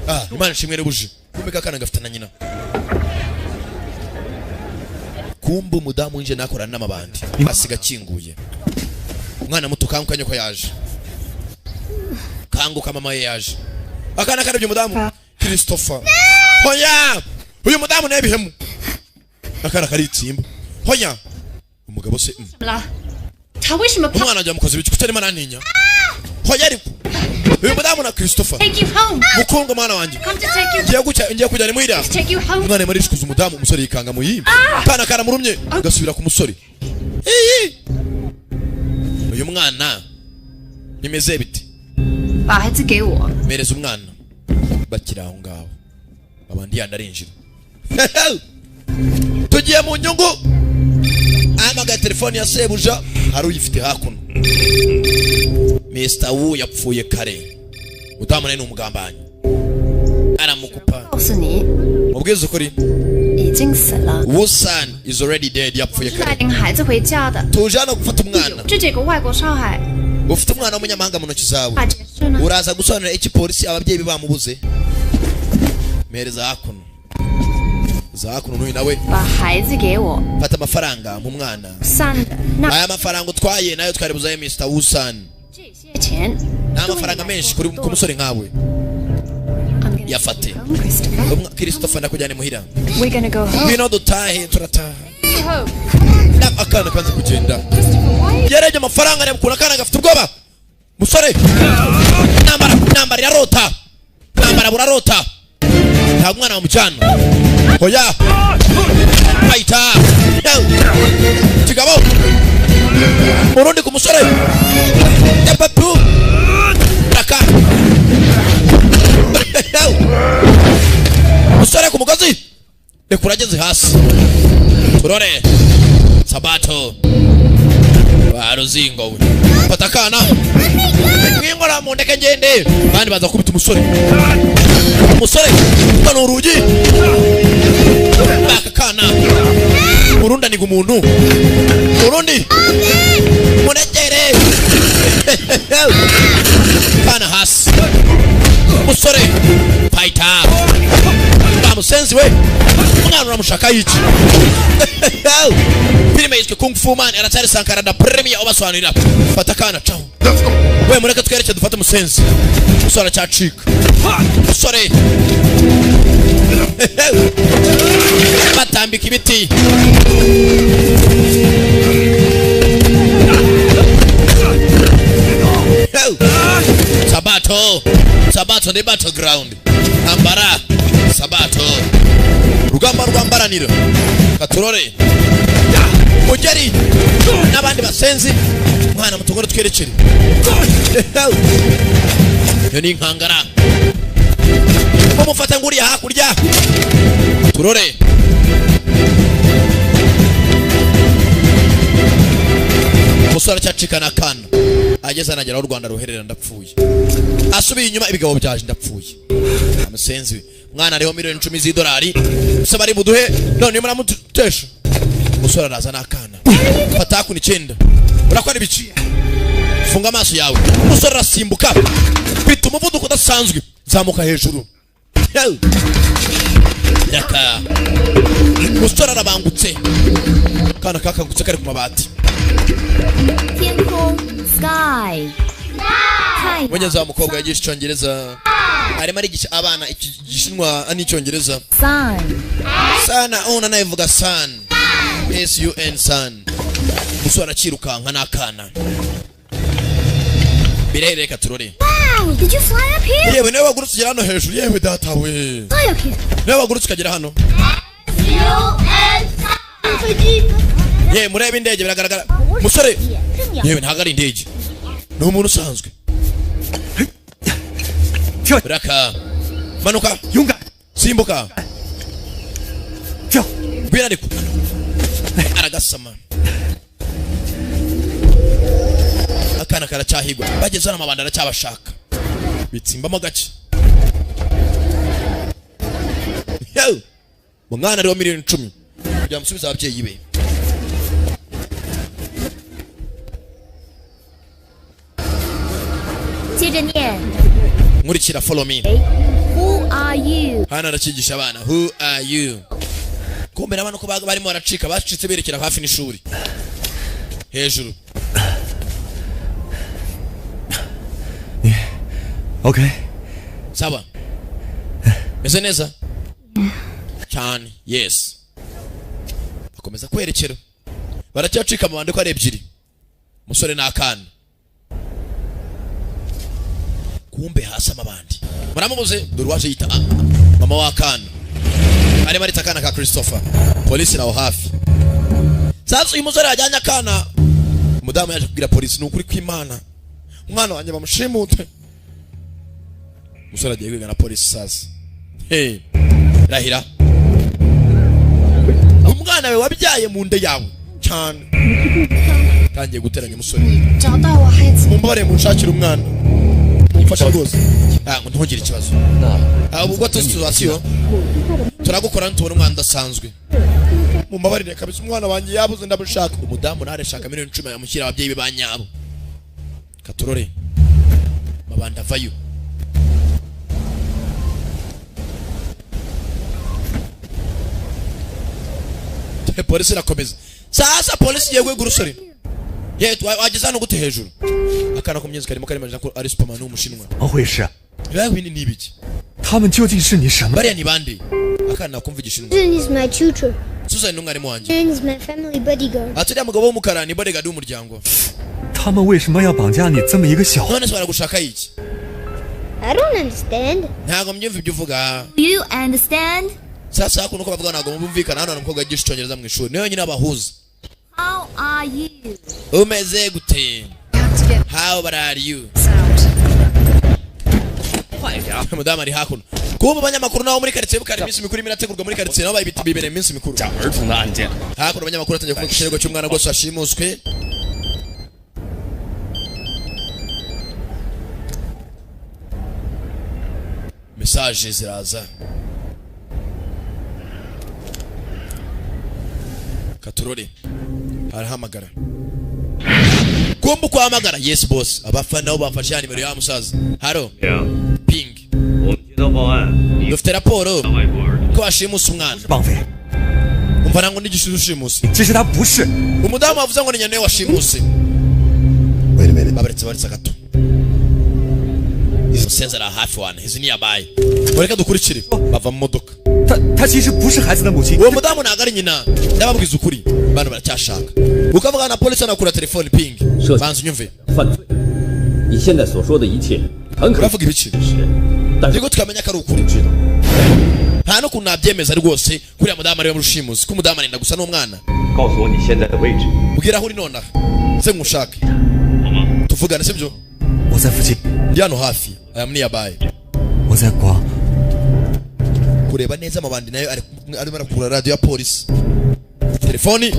Ah, Imana ishimwe rubuje. Kumbe kakana gafite na nyina. Kumbe umudamu winjiye nakorana n'amabandi. Asiga akinguye. Umwana muto kanguka, nyoko yaje. Kanguka, mama ye yaje. Akana karabye umudamu. Christopher. Hoya! Uyu mudamu nawe bihemu. Akana karitsimba. Hoya! Umugabo se 怎么了？他为什么怕 Umwana ajya mukozi biki kutarimo arantinya? Hoya ariko. Uyu mudamu na Christopher. ？Take you home. Mukundwa mwana wanjye. Come to take you. Ngiye gucya, ngiye kujyana imuhira. Take you home. Umwana arimo arishikuza umudamu, umusore yikanga mu yimba. Kana karamurumye gasubira ku musore. Iyi! Uyu mwana bimeze bite? 把孩子给我。 Mpereza umwana. Bakiri aho ngaho babandi yandi arinjira. Tugiye mu nyungu. Ahamagaye telefone ya sebuja, hari uyifite hakuno. Mr. Wu yapfuye kare. Mudamu nawe ni umugambanyi, aramukupa. 告诉你， Mubwize ukuri. 已经死了。 Wusan is already dead, yapfuye 是来 kare. 领孩子回家的。 Tuje hano gufata umwana. 这几个外国少海 Ufite umwana w'umunyamahanga mu ntoki zawe. 怕解释呢。 Uraza gusobanurira iki polisi ababyeyi be bamubuze? Mpereza hakuno, za hakuno n'uyu nawe. 把孩子给我。 Fata amafaranga mu mwana. 散的那 Aya mafaranga utwaye nayo twari buzaye Mr. Wusan. 这些钱 Ni amafaranga menshi kuri ku musore nkawe. I'm gonna Yafate. take you home, Christopher. Christopher, ndakujyana imuhira. We're gonna go home. Ngwino dutahe, turataha. Home. Akana kanze kugenda. Christopher, why? Yarebye amafaranga, areba ukuntu akana gafite ubwoba. Musore, ntambara ntambara irarota, ntambara burarota, ntabwo umwana wamujyana. Hoya fayita kigabo urundi ku musore yapapu raka musore ku mugozi, reka urageze hasi turore sabato baruzingo we. Fata akana mwingora mu ndeke ngende, abandi baza kubita umusore. Umusore mbona urugi baka kana urundi aniga umuntu urundi muregere kana hasi. Musore fayita bamusenzi we, umwana uramushaka iki? Filime yiswe Kung Fu Man, aracyari Sankara da Premier ubasobanurira. Fata akana caho we, mureke twereke dufate umusenzi. Umusore aracyacika, umusore batambika ibiti. Sabato, Sabato ni battleground. Ambara Sabato, rugamba rwambaranira katurore mugeri n'abandi basenzi. Mwana mutugore twerekere iyo ni inkangara umufata nguriya hakurya turore. Umusore aracyacikana akana, ageze anagera aho u Rwanda ruherera. Ndapfuye. Asubiye inyuma, ibigabo byaje. Ndapfuye amusenzi we. Mwana ariho miliyoni 10 z'idolari se bari buduhe none muramutesha. Umusore araza n'akana, fata hakuno 9. Urakora ibiki? Funga amaso yawe. Umusore arasimbuka, bita umuvuduko udasanzwe, zamuka hejuru. Yew! Yaka, umusore arabangutse, akana kakangutse kari ku mabati. 天空 sky，太阳 Mugenzi wa mukobwa yigisha icyongereza, arimo arigisha abana igishinwa n'icyongereza. Sun sana una nayivuga sun, sun sun. Umusore arakirukanka n'akana birere, reka turore. Wow, did you fly up here? Yewe, niwe wagurutse ugera hano hejuru? Yewe data we! Fly up here. Niwe wagurutse ukagera hano? Yewe, murebe indege, biragaragara musore. Yewe, ntabwo ari indege, ni umuntu usanzwe. Raka, manuka, 勇敢， simbuka, 跳！ Ngwino. Ariko aragasama, akana karacyahigwa. Bageze hano, amabanda aracyabashaka, bitsimbamo gake. Yewe, umwana ariho miliyoni 10 kugira musubize ababyeyi be. 接着念 Nkurikira, follow me. Who are you？ Hano arakigisha abana who are you. Kumbe n'abana uko barimo baracika, bacitse berekera hafi n'ishuri hejuru. OK， Sawa, meze neza cyane, yes. Bakomeza kwerekera, baracyacika amabandi ko ari ebyiri, umusore n'akana. Kumbe hasi amabandi muramubuze. Dore uwaje yita mama w'akana, arimo arita akana ka Christopher. Polisi iraho hafi. Sasa uyu musore yajyanye akana, umudamu yaje kubwira polisi: ni ukuri kw'Imana, umwana wanjye bamushimute. Umusore agiye kwiga na polisi. Sasa, hey, rahira umwana we wabyaye mu nda yawe cyane. Tangiye guteranya umusore. 找到我孩子， Mumbabarire, munshakire umwana, mumfashe rwose. Ngo ntugire ikibazo. Ubwo tuzi situation, turagukora nitubona umwana udasanzwe. Mumbabarire kabisa, umwana wanjye yabuze, ndamushaka. Umudamu ntareshaka miliyoni 10 amushyira ababyeyi be ba nyabo. Katurore, mabanda avayo. Polisi irakomeza. Sasa polisi igiye guhiga urusore. Ye, wageze hano gute hejuru? Akana ko myezi karimo karimajina ko ari Superman w'umushinwa. 怎么回事？ Bibaye bini ni ibiki? 他们究竟是你什么？ Bariya ni bande? Akana nakumva igishinwa. Susan is my tutor. Susan ni umwarimu wanjye. Susan is my family bodyguard. Ati uriya mugabo w'umukara ni bodyguard w'umuryango. 他们为什么要绑架你这么一个小？ None se baragushaka iki? I don't understand. Ntabwo mbyumva ibyo uvuga. You understand? Sasa hakuno uko bavuga ntabwo bumvikana. Hano hari umukobwa yigisha icyongereza mu ishuri, niwe wenyine abahuza. How are you? Umeze gute? You have to get How are you? this out. Umudamu ari hakuno. Kuba abanyamakuru nabo muri karitsiye bukari, iminsi mikuru irimo irategurwa muri karitsiye, nabo bayibita bibereye iminsi mikuru. 儿童的案件。 Hakuno abanyamakuru batangiye kuvuga ikirego cy'umwana rwose washimuswe. Message ziraza, katurore arahamagara. Kumba uko ahamagara, yes boss. Abafana nabo bafashe ya nimero ya musaza. Haro ping. 我们接到报案，你 Dufite raporo 外国儿童 ko washimuse umwana. 绑匪， Umva, nango n'igishuzi ushimuse. 其实他不是。 Umudamu wavuze ngo ni nyane washimuse. Wait a minute. Babaretse, baretse gato. Umusenzi ari hafi wana izi ni yabaye, mureke dukurikire. Bava mu modoka. 他他其实不是孩子的母亲。 Uwo mudamu ntabwo ari nyina, ndababwiza ukuri. Bano baracyashaka ukavuga na polisi, anakura telefone ping. Banza unyumve. 犯罪。你现在所说的一切很可能 Uravuga ibiki? 是，但是 Nibwo tukamenya ko ari ukuri. 知道 Nta n'ukuntu nabyemeza rwose kuriya mudamu ariwe mushimusi, ko umudamu arenda gusa n'umwana. 告诉我你现在的位置。 Mbwira aho uri nonaha se nkushake tuvugane, sibyo? 我在附近， Ndi hano hafi aya muri yabaye. 我在广 Kureba neza, amabandi nayo arimo arakura radiyo ya polisi, telefoni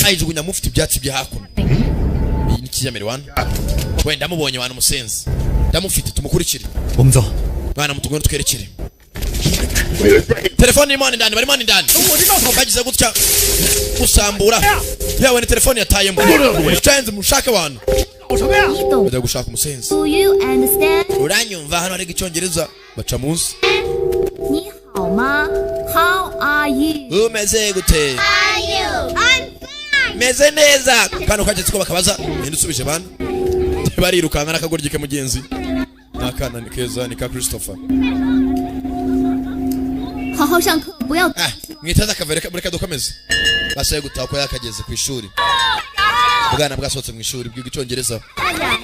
ayijugunya mufite ibyatsi bya hakuno. Iyi ni kijyambere wana. Wenda ndamubonye wana, umusenzi ndamufite, tumukurikire. 我们走。 Mwana mutugweno twerekere. Telefone irimo hano indani, barimo hano indani. Bagize gutya gusambura, yewe ni telefone yatayemo. Musenzi, mushake abantu. 你懂 Bajya gushaka umusenzi. ？Do you understand？ Uranyumva? Hano hari icyongereza baca munsi. 你好吗？How are you？ Umeze gute? Are you? I'm fine. Meze neza. Kano kageze ko bakabaza ninde usubije bana, barirukanka n'akagoryi ke mugenzi. Ni akana ni keza, ni ka Christopher. 好好上课，不要 Ah, mwitaze akavere, mureka dukomeze. Basaye gutaha ko yakageze ku ishuri. Ubwana bwasohotse mu ishuri bwiga icyongereza. 大家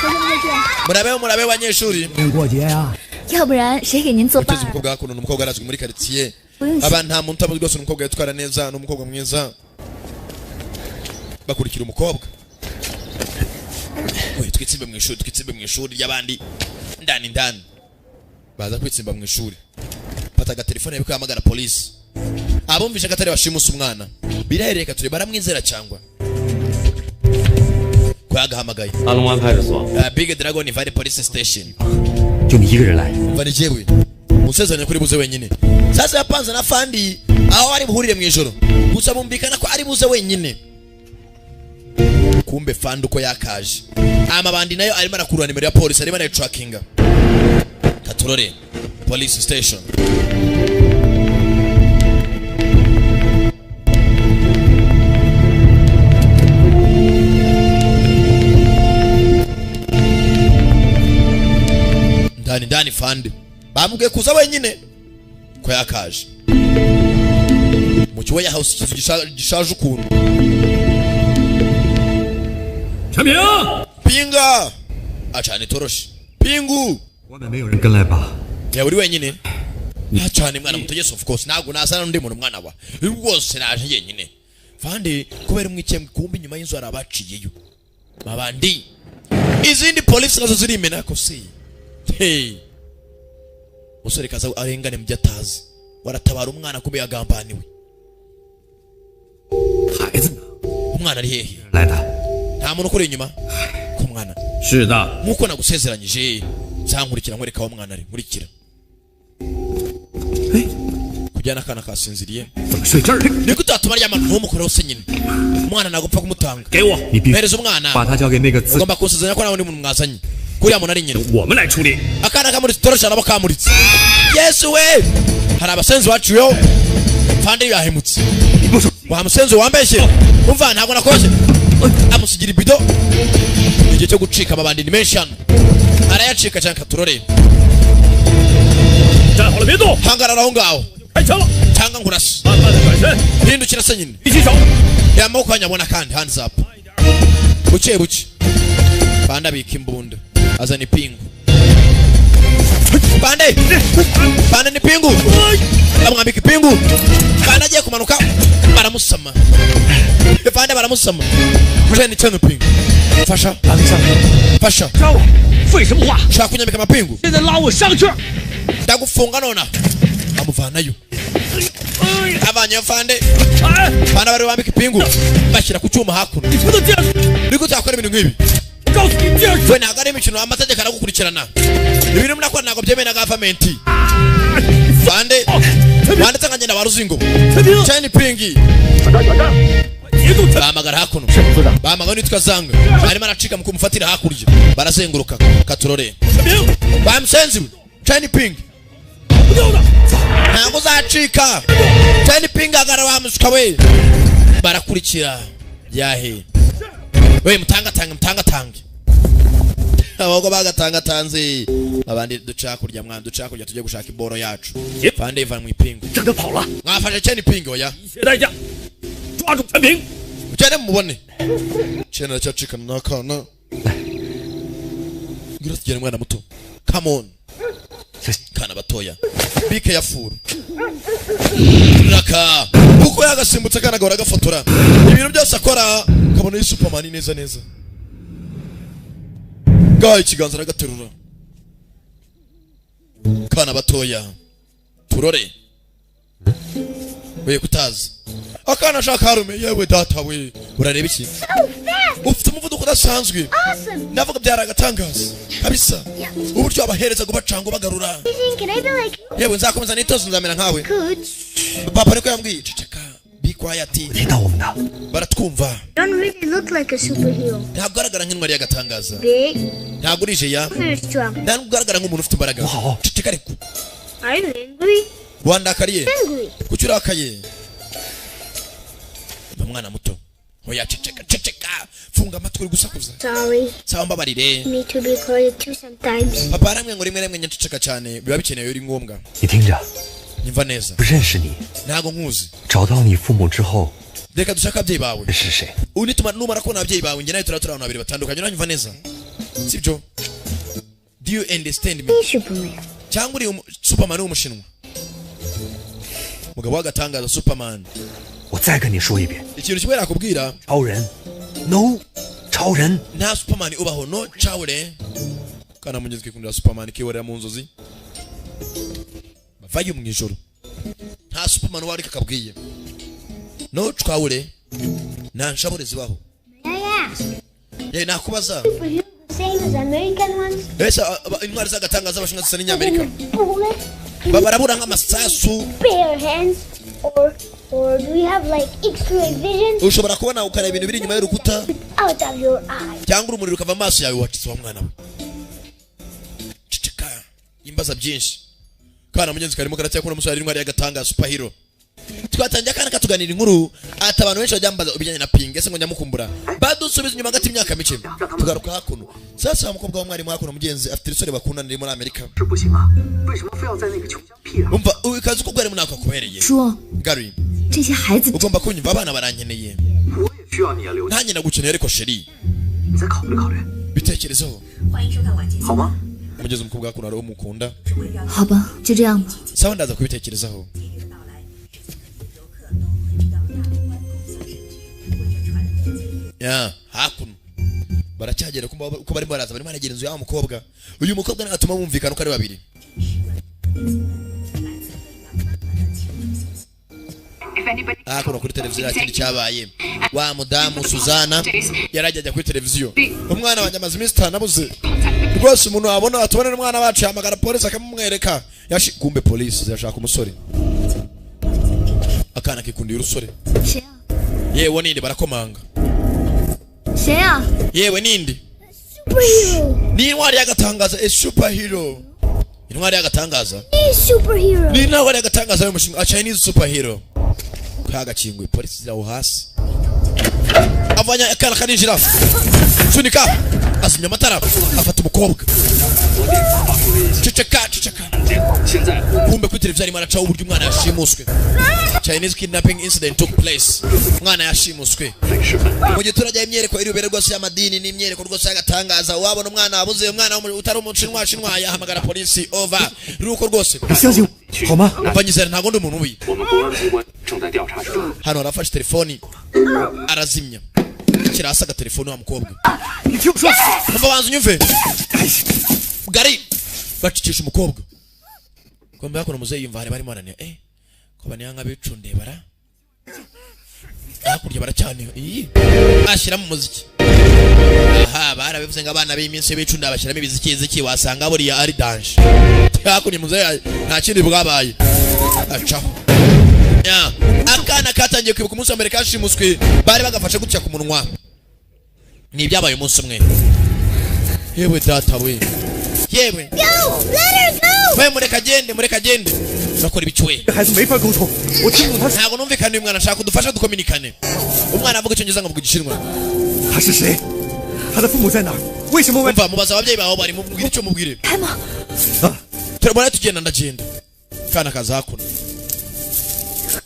同学们再见。 Murabeho, murabeho banyeshuri. 过节呀、 要不然谁给您做 Uteze 饭？ umukobwa hakuno, ni umukobwa arazwi muri quartier. 不用谢。 Aba nta muntu utamuzi rwose, ni umukobwa yitwara neza, ni umukobwa mwiza. Bakurikira umukobwa we. Twitsimbe mu ishuri, twitsimbe mu ishuri ry'abandi ndani ndani. Baza kwitsimba mu ishuri, fata agatelefone ko yahamagara polisi, abumvishe ko atari bashimusa umwana. Birahereka ture baramwizera cyangwa ko yagahamagaye. 阿龙湾派出所， Big Dragon Valley Police Station. 就你一个人来， Umva, ni jewe musezeranye kuri buze wenyine. Sasa yapanze na fandi aho ari buhurire mu ijoro, gusa bumvikana ko ari buze wenyine. Kumbe fandi uko yakaje, amabandi nayo arimo arakurura nimero ya polisi, arimo arayitrackinga. Katurore police station. Ndani ndani, fandi bamubwiye kuza wenyine ko yakaje mu kigo ya house, ikizu gishaje ukuntu. 陈平， Pinga, acana itoroshi, pingu. 外面没有人跟来吧？ Yawe uri wenyine cyane mwana muto? Yes, of course, ntabwo nazana n'undi muntu mwana wa rwose, naje njyenyine. Fandi kubera umwikembwe, kumbe inyuma y'inzu hari abaciyeyo babandi. Izindi polisi nazo zirimena ko si hey musore kaza arengane mu byo atazi, waratabara umwana kumbe yagambaniwe. 孩子呢？ Umwana ari hehe? 来的， Nta muntu ukuri inyuma ku mwana? 是的， Nkuko nagusezeranyije, nzankurikira nkwereka aho umwana ari. Nkurikira kujyana akana kasinziriye. 怎么睡这儿？ Niko utatuma aryama, ntumukoreho se nyine. Umwana ntabwo upfa kumutanga. 给我， 你必须 Mpereza umwana. 把他交给那个自 Ugomba kunsezeranya ko nta wundi muntu mwazanye kuriya muntu ari nyina. 我们来处理。 Akana kamuritse itoroshi, nabo kamuritse. Yesu we, hari abasenzi baciweho. Fandi yahemutse wa musenzi wambeshye. Umva, ntabwo nakoze. Amusigira ibido. Igihe cyo gucika, amabandi ni menshi hano, arayacika cyane. Katurore. 站好了，别动， Hangarara aho ngaho. 开枪了！ Cyangwa nkurase. 慢慢的转身， Hindukira se nyine. 举起手， Amaboko yanyabona kandi, hands up, buke buke. Banda abika imbunda, azana ipingu. Bande, bande ni pingu, bamwambika ipingu. Bande agiye kumanuka, baramusama. Bande baramusama. Mujeni cyane pingu, fasha, fasha. 让我，废什么话？ Ushaka kunyambika amapingu? 现在拉我上去！ Ndagufunga nona. Amuvanayo, avanyeyo fande. 哎， Bana bari bambika ipingu, bashyira ku cyuma hakuno. 你不能这样！ Niko utakora ibintu nk'ibi. 我告诉你，这样 We ntabwo ari imikino, amategeko aragukurikirana. Ibintu murakora ntabwo byemewe na gavamenti. Fande wanditse nka ngenda wa ruzingo. 陈平， China pingi. 节奏陈 Bahamagara hakuno, bahamagara nitwa zanga, arimo aracika mu kumufatira hakurya, barazenguruka. Katurore. 平， Bamusenzi we, China pingi. 不掉的， Ntabwo uzacika China pingi, agara wa musuka we. Barakurikira yahe we, mutangatange, mutangatange abagabo bagatangatanze abandi. Duca hakurya mwana, duca hakurya tujye gushaka iboro yacu. Fande iva mu ipingu. 让他跑了， Mwafashe China pingi? Oya. 一切代价，抓住陈平。 Mugende mumubone. Chena aracyacikana n'akana. Ngwino tugende mwana muto, come on. Kana batoya, bike ya furu raka kuko yagasimbutse akana gahora gafotora ibintu byose akora, kabona ari Superman neza neza. Gaha ikiganza aragaterura. Kana batoya, turore. We kutazi akana shaka harume. Yewe data we, urareba iki? So fast. Ufite umuvuduko udasanzwe. Awesome. Ndavuga byari agatangaza kabisa. Yeah. Uburyo abahereza kubacanga bagarura. Can I be like you? Yewe, nzakomeza nitozo, nzamera nkawe. Could. Papa niko yambwiye. Ceceka, be quiet. 听到我们的。 Baratwumva. You don't really look like a superhero. Ntabwo ugaragara nk'intwari y'agatangaza. Big, Ntabwo uri jeya. very strong. Ntabwo ugaragara nk'umuntu ufite imbaraga. Wow. Ceceka ariko. Are you angry? Wandakariye? Angry. Kuki urakaye? Mba mwana muto, oya, ceceka, ceceka, funga amatwi, uri gusakuza. Sorry. Sawa, mbabarire. Me to be quiet too sometimes. Papa aramwe ngo rimwe rimwe nyaceceka cyane biba bikenewe, biri ngombwa. 你听着， Nyumva neza. 不认识你， Ntabwo nkuzi. 找到你父母之后 Reka dushake ababyeyi bawe. 是谁？ Ubu nituma numara kubona ababyeyi bawe, njye nawe turaba turi abantu babiri batandukanye. Uranyumva neza, sibyo? Do you understand me? Hey, Superman. Cyangwa uri Superman w'umushinwa, mugabo w'agatangaza, Superman. 我再跟你说一遍， Ikintu kimwe nakubwira. 超人，no，超人。 Nta Superman ubaho, no chawure. Kana mugezi kikundira Superman, kiworera mu nzozi bavayo mu ijoro. Nta Superman ubaho, ariko akabwiye no chawure, nta nshabure zibaho. May I ask? Ye, nakubaza. Superhero the same as American ones? Ese intwari z'agatangaza z'abashinwa zisa n'inyamerika? Bullet, Barabura nk'amasasu? bare hands, or do you have like X-ray vision Ushobora kubona ukareba ibintu biri inyuma y'urukuta? Out of your eyes? Cyangwa urumuri rukava mu maso yawe? Wacitse wa mwana we, ceceka, imbaza byinshi. Kana mugenzi karimo karacyakunda umusore ari intwari y'agatangaza, superhero. Twatangiye akana katuganira inkuru ati abantu benshi bajya bambaza ibijyanye na Pinga, ese ngo nyamukumbura. Badusubiza inyuma hagati y'imyaka mike, tugaruka hakuno. Sasa wa mukobwa w'umwarimu hakuno, mugenzi afite umusore bakundana uri muri Amerika. 是不行啊？为什么非要在那个穷乡僻壤？ Umva, ukazi ko bwarimu nako akubereye. 说 Gary, 这些孩子 ugomba kunyumva, abana barankeneye. 我也需要你啊，刘， Nanjye ndagukeneye ariko chéri. 你再考虑考虑， Bitekerezeho. 好吗？ Mugeze umukobwa hakuno hari uwo mukunda. 好吧，就这样吧。 Sawa, ndaza kubitekerezaho. Ya hakuno baracyagera kumva uko barimo baraza, barimo baragera inzu y'wa mukobwa. Uyu mukobwa natuma bumvikana uko ari babiri. Hakuno kuri televiziyo nta kindi cyabaye. Wa mudamu Suzana yarajya ajya kuri televiziyo: "Umwana wanjye amaze iminsi 5 abuze rwose, umuntu wabona atubone n'umwana wacu yahamagara polisi akamumwereka." Yashi kumbe polisi zirashaka umusore. Akana kikundiye urusore. 谁啊？ Yewe ninde? Barakomanga. 谁啊？ Yewe ninde? Superhero. Ni intwari y'agatangaza, a superhero, intwari y'agatangaza. Hey, superhero. Ni intwari y'agatangaza y'umushinwa, a Chinese superhero. Kagakinguye, polisi ziraho hasi, avanya akana karinjira, sunika, azimya amatara, afata umukobwa. Ceceka, ceceka. Kumbe kuri televiziyo arimo aracaho uburyo umwana yashimuswe. Chinese kidnapping incident took place. Umwana yashimuswe mu giturage. Imyereko iri bubere rwose y'amadini n'imyereko rwose y'agatangaza. Wabona umwana wabuze, umwana utari umushinwa shinwa, yahamagara polisi, over ruko rwose. 你相信我好吗？ Umva, nyizera, ntabwo ndi umuntu mubi. 我们公安机关正在调查中。 Hano arafashe telefoni arazimya, shyira hasi agatelefoni wa mukobwa. 你听我说， Umva, banza unyumve gari. Bacicisha umukobwa kombe hakuno. Muzeyi yumva hari barimo baraniha, ko baniha nk'abicundiye bara hakurya baracyaniha iyi ashyiramo umuziki. Aha barabivuze ngo abana b'iminsi b'icunda bashyiramo ibiziki ziki, wasanga buriya ari danger. Hakurya muzeyi nta kindi bwabaye, acaho. Ya, akana katangiye kwibuka umunsi wa mbere kashimuswe, bari bagafashe gutya ku munwa. Ni ibyabaye umunsi umwe. Yewe data we, yewe! Go! Let her go! We, mureka agende, mureka agende. Urakora ibiki we? 这孩子没法沟通，我听不懂他 Ntabwo numvikana uyu mwana, ashaka kudufasha dukominikane. Umwana avuga icyongereza, nkavuga igishinwa. 他是谁，他的父母在哪儿？为什么外 Umva, mubaza ababyeyi bawe bari, mubwire icyo mubwire. 开吗？ Turabona tugenda, ndagenda. Kana kaza hakuno,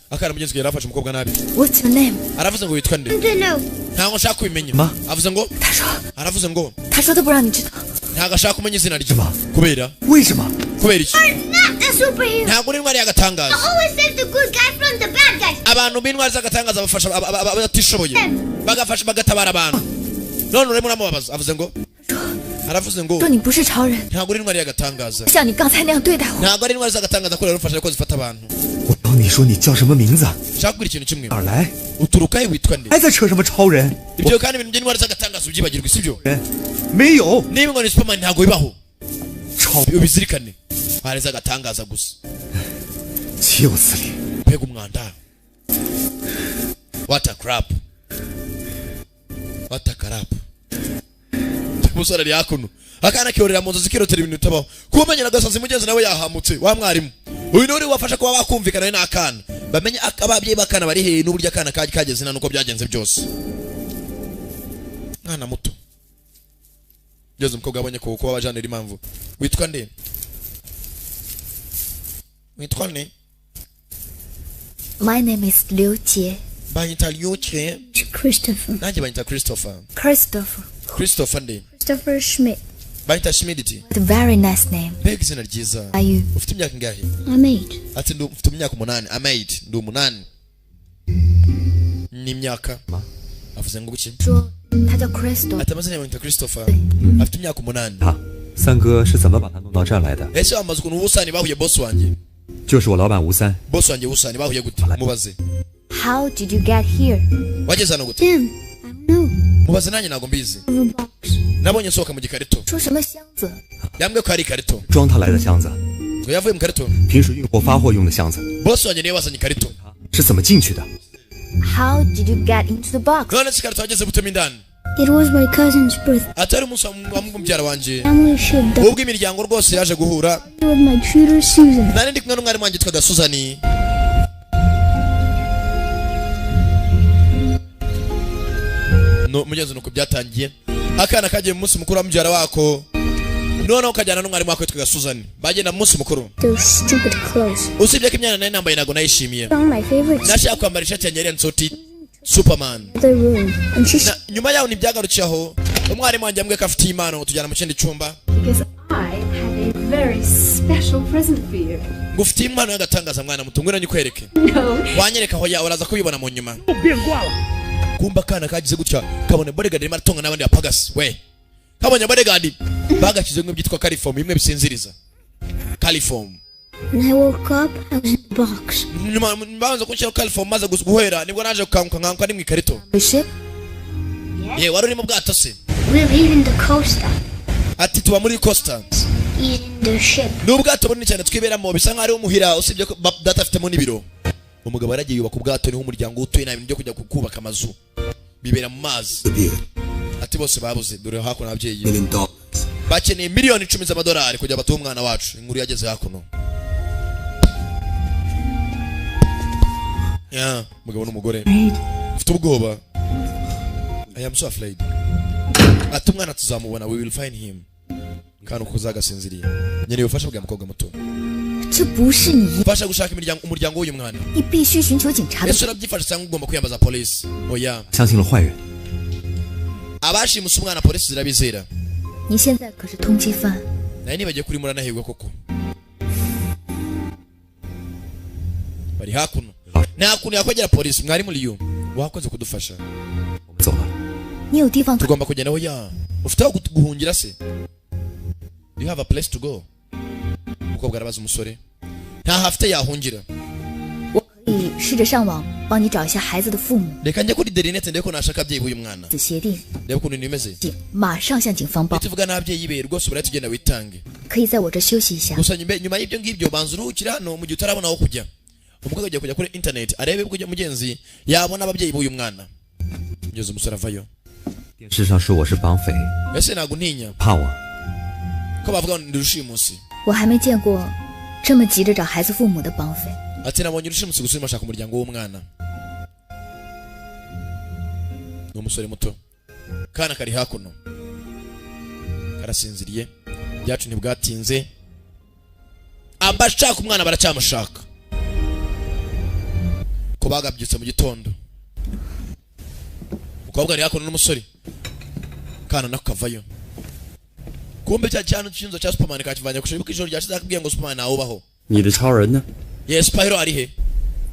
akana mugenzi we yarafashe umukobwa nabi. What's your name？ Aravuze ngo witwa nde? To know. Ntabwo nshaka kubimenya. Ma? Avuze ngo 他说 aravuze ngo 他说他不让你知道。 ntabwo ashaka kumenya izina rye. Kubera 为什么？ Kubera iki? You're not a superhero. Ntabwo uri intwari y'agatangaza. Always save the good guy from the bad guys. Abantu b'intwari z'agatangaza bafasha abatishoboye, bagafasha, bagatabara abantu. None urimo uramubabaza. Avuze ngo aravuze ngo 说你不是超人， ntabwo uri intwari y'agatangaza. 像你刚才那样对待我。 Ntabwo ari intwari z'agatangaza kubera rufasha ko zifata abantu. 我要你说你叫什么名字？ Nshaka kubwira ikintu kimwe. 哪儿来？ Uturuka he, witwa nde? 还在扯什么超人？ Ibyo kandi ibintu by'intwari z'agatangaza ubyibagirwe, sibyo? 人没有 Niba ngo ni Superman, ntabwo bibaho. 超， Ubizirikane, intwari z'agatangaza gusa. 岂有此理！ Mbega umwanda! What a crap, what a crap! Umusore ari hakuno, akana kiyorera mu nzu zikirotera ibintu bitabaho. Kuba umenyera agasazi mugenzi nawe yahamutse wa mwarimu uyu niwe uri wafasha kuba bakumvikana we n'akana, bamenye ababyeyi b'akana bari hehe n'uburyo akana kageze na nuko byagenze byose. Mwana muto ngeze, umukobwa abonye ko kuba bajanira impamvu. Witwa nde? Witwa nde? My name is Liu Jie. Banyita Lyuke. Christopher. Nanjye banyita Christopher. Christopher. Christopher nde? Christopher Schmidt. Banyita Schmidt. What a very nice name. Mbega izina ryiza! Are you? Ufite imyaka ingahe? I'm 8. Ati mfite imyaka 8. I'm 8, ndi 8 n'imyaka. Avuze ngo guki? 说他叫 Christopher。 Ati amazina yawe? Christopher, afite imyaka 8. 他三哥是怎么把他弄到这儿来的？ Ese wamaze ukuntu ubusani bahuye, boss wanjye? 就是我老板吴三， Boss wanjye ubusani bahuye gute? Mubaze. How did you get here? Wageze hano gute? Him. I don't know. Mubaze, nanjye ntabwo mbizi. Of a box. Nabonye nsohoka mu gikarito. 说什么箱子？ Yambwiye ko hari ikarito. 装他来的箱子， Ngo yavuye mu karito. 平时运货发货用的箱子， Boss wanjye niwe wazanye ikarito. 是怎么进去的？ How did you get into the box? None se ikarito wageze gutema indani? It was my cousin's birthday. Atari umunsi wa mubyara wanjye, Family should die ubwo imiryango rwose yaje guhura. With my tutor Susan. Nari ndi kumwe n'umwarimu wanjye witwaga Suzani. No mugenzi, nuko byatangiye. Akana kagiye mu munsi mukuru wa mubyara wako, noneho kajyana n'umwarimu wako witwaga Suzani, bagenda mu munsi mukuru. Those stupid clothes. Usibye ko imyenda nari nambaye ntabwo nayishimiye. Found my favorite Nashaka kwambara ishati yanjye yari yanditseho uti Superman. other room, and she Na, nyuma yaho ntibyagarukiye aho. Umwarimu wanjye yambwiye ko afitiye impano, tujyana mu kindi cyumba. Because I have a very special present for you. Ngo ufitiye impano y'agatangaza, mwana muto, ngwino nyikwereke. No. Wanyereka aho ya uraza kubibona mu nyuma. Kumba akana kagize gutya kabone bodyguard arimo aratonga n'abandi bapagasi. We kabonye bodyguard bagashyize bimwe byitwa chloroform, bimwe bisinziriza, chloroform. When I woke up, I was in the box. Nyuma babanza kunshyiraho chloroform, maze guhera nibwo naje gukanguka, nkanguka ni mu ikarito. The ship? Ye, wari uri mu bwato se? We're leaving the coaster. Ati tuba muri coaster. He's in the ship. Ni ubwato bunini cyane twiberamo, bisa nkaho ari umuhira, usibye ko data afitemo n'ibiro. Umugabo yaragiye yubaka ubwato, niho umuryango utuye. Nta bintu byo kujya kubaka amazu, bibera mu mazi. Ati bose babuze. Dore hakuno ababyeyi bakeneye miliyoni 10 z'amadolari kugira batuhe umwana wacu. Inkuru yageze hakuno ya umugabo n'umugore ufite ubwoba. I am so afraid. Ati umwana tuzamubona, we will find him. Kandi uko uzagasinziriye, nkeneye ubufasha bwa mukobwa muto. 这不是你， Mfasha gushaka umuryango w'uyu mwana. 你必须寻求警察的 Ese urabyifasha cyangwa ugomba kwiyambaza polisi? Oya. 相信了坏人， Abashimuse umwana polisi zirabizera. 你现在可是通缉犯， Nawe nibagiye kuri muranahirwa koko. Bari hakuno, nta kuntu yakwegera polisi. Mwarimu Liyu, wakoze kudufasha. 我们走了。 你有地方可 Tugomba kugenda. Oya, ufite aho guhungira se? Do you have a place to go? Umukobwa arabaza umusore, ntaho afite yahungira. 我可以试着上网帮你找一下孩子的父母。 Reka njye kuri interineti ndebe ko nashaka ababyeyi b'uyu mwana. 子协定， Ndebe ukuntu ibintu bimeze. 警马上向警方报。 Nituvuga n'ababyeyi be rwose urahita ugenda witange. 可以在我这休息一下。 Gusa nyuma y'ibyo ngibyo banza uruhukire hano mu gihe utarabona aho kujya. Umukobwa agiye kujya kuri internet arebe ko mugenzi yabona ababyeyi b'uyu mwana. Ngeze umusore avayo. 电视上说我是绑匪， Ese ntabwo ntinya 怕我？ ko bavuga ngo ndi rushimusi? 我还没见过这么急着找孩子父母的绑匪。 Ati nabonye urushimusi gusa urimo ashaka umuryango w'umwana. Ni umusore muto, kana kari hakuno karasinziriye. Ibyacu ntibwatinze, abashaka umwana baracyamushaka ko bagabyutse mu gitondo. Umukobwa ari hakuno n'umusore, kana nako kavayo. Kumbe cya cyane cy'inzu cya Superman kakivanye ku ijoro ryashize, akabwiye ngo Superman ntawubaho. 你的超人呢？ Yes, superhero ari he?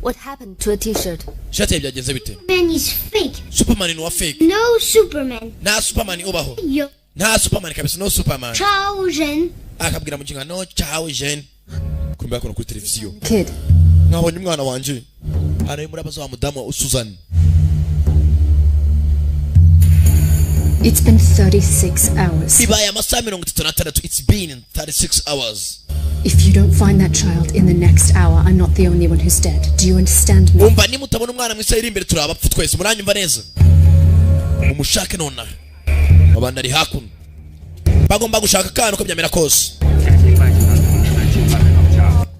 What happened to a T-shirt? Ishati ye byagenze bite? Man is fake. Superman ni uwa fake. No Superman. Nta Superman ubaho. 有 Nta Superman kabisa, no Superman. 超人。 Akabwira mukinga no ciao jeune. Kumbe hakuno kuri televiziyo Kid. Mwabonye umwana wanje? Ari murabaza wa mudamu Susan. It's been 36 hours. Bibaye amasaha 36. It's been 36 hours. If you don't find that child in the next hour, I'm not the only one who's dead. Do you understand me? Umva, nimutabona umwana mu isaha iri imbere turabapfu twese. Muranyumva neza? Mumushake nonaha. Abandi ari hakuno bagomba gushaka akana uko byamera kose.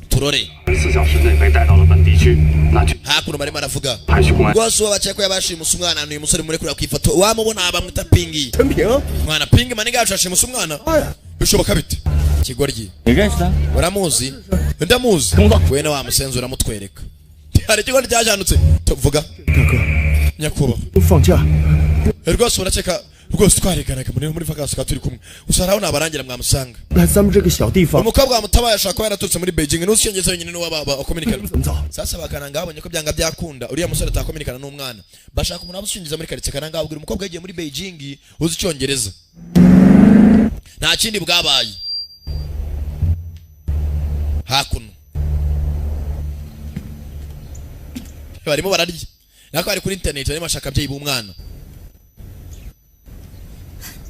Turore 24小时内被带到了本地区，那就 hakuno barimo aravuga 还需公安 rwose uwo bakeka ko yabashimuse umwana ni uyu musore muri kureba ku ifoto wamubona bamwita Pingi. Mwana Pingi maniga yacu yashimuse umwana, bishoboka bite kigoryi? 你认识他？ Uramuzi? Ndamuzi. Wene wa musenzi uramutwereka. Hari ikigo ryajanutse tuvuga nyakubahwa. 放假， Rwose urakeka rwose twareganaga muri vacances turi kumwe gusa haraho nabarangira mwamusanga. 来咱们这个小地方 Umukobwa wamutabaye ashobora kuba yaraturutse muri Beijing n'uzi icyongereza wenyine niwe bakominikana. 怎么走？ Sasa bakananga babonye ko byanga byakunda uriya musore atakominikana n'umwana, bashaka umuntu waba muri karitsiye. Kananga abwira umukobwa yagiye muri Beijing uzi icyongereza, nta kindi bwabaye. Hakuno barimo bararya nako bari kuri internet barimo bashaka ababyeyi b'umwana.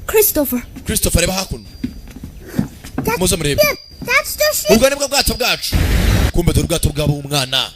Christopher. Christopher, reba hakuno, muze murebe. That's the ship. Ubwo nibwo bwato bwacu. Kumbe dore ubwato bwabo umwana.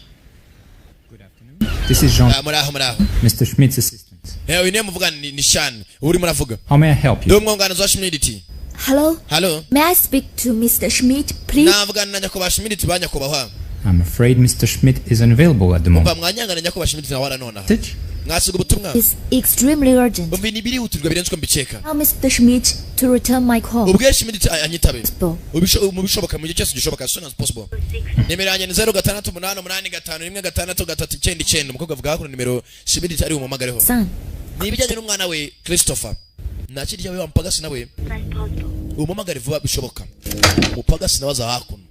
This is Jean, Ah, muraho muraho. Mr. Schmidt's assistant. Uyu niwe muvugana ni Shan urimo uravuga. How may I help Ndi you? umwunganizi wa Schmidt. Hello? Halo. May I speak to Mr. Schmidt, please? Navugana na nyakubahwa Schmidt ba nyakubahwa. I'm afraid Mr. Schmidt is unavailable at the Umva moment. mwanyangana nyakubahwa Schmidt nawe aranonaha. Message? Mwasiga ubutumwa. It's extremely urgent. Umva ni birihutirwa birenze uko mbikeka. Tell Mr. Schmidt to return my call. Ubwe Schmidt anyitabe. Possible. Mu bishoboka mu gihe cyose gishoboka, as soon as possible. Nimero yanjye ni 0688516399. Umukobwa avuga hakuno nimero Schmidt ari bumuhamagareho. Son. Ni ibijyanye n'umwana we Christopher. Nta kindi yawe wampagasi nawe umuhamagare vuba bishoboka. Umupagasi nawe aza hakuno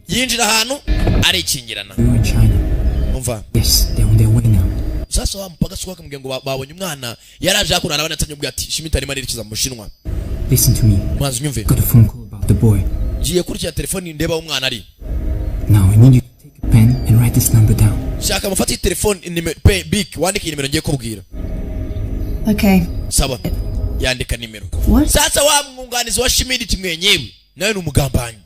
yinjira ahantu arikingirana. We were in China. Umva. Yes, they're on their way now. Sasa wa mupagasi wakamubwira ngo babonye umwana yaraje hakuno arabona atanye ubwo ati Schmidt arimo arerekeza mu Bushinwa. Listen to me. Mwanzi unyumve. Got a phone call about the boy. Ngiye kurikira telefoni ndeba aho umwana ari. Now I need you to take a pen and write this number down. Shaka mufate iyi telefoni nimero pe big wandike iyi nimero ngiye kubwira. Okay. Sawa, yandika nimero. What? Sasa wa mwunganizi wa Schmidt mwenyewe nawe ni umugambanyi.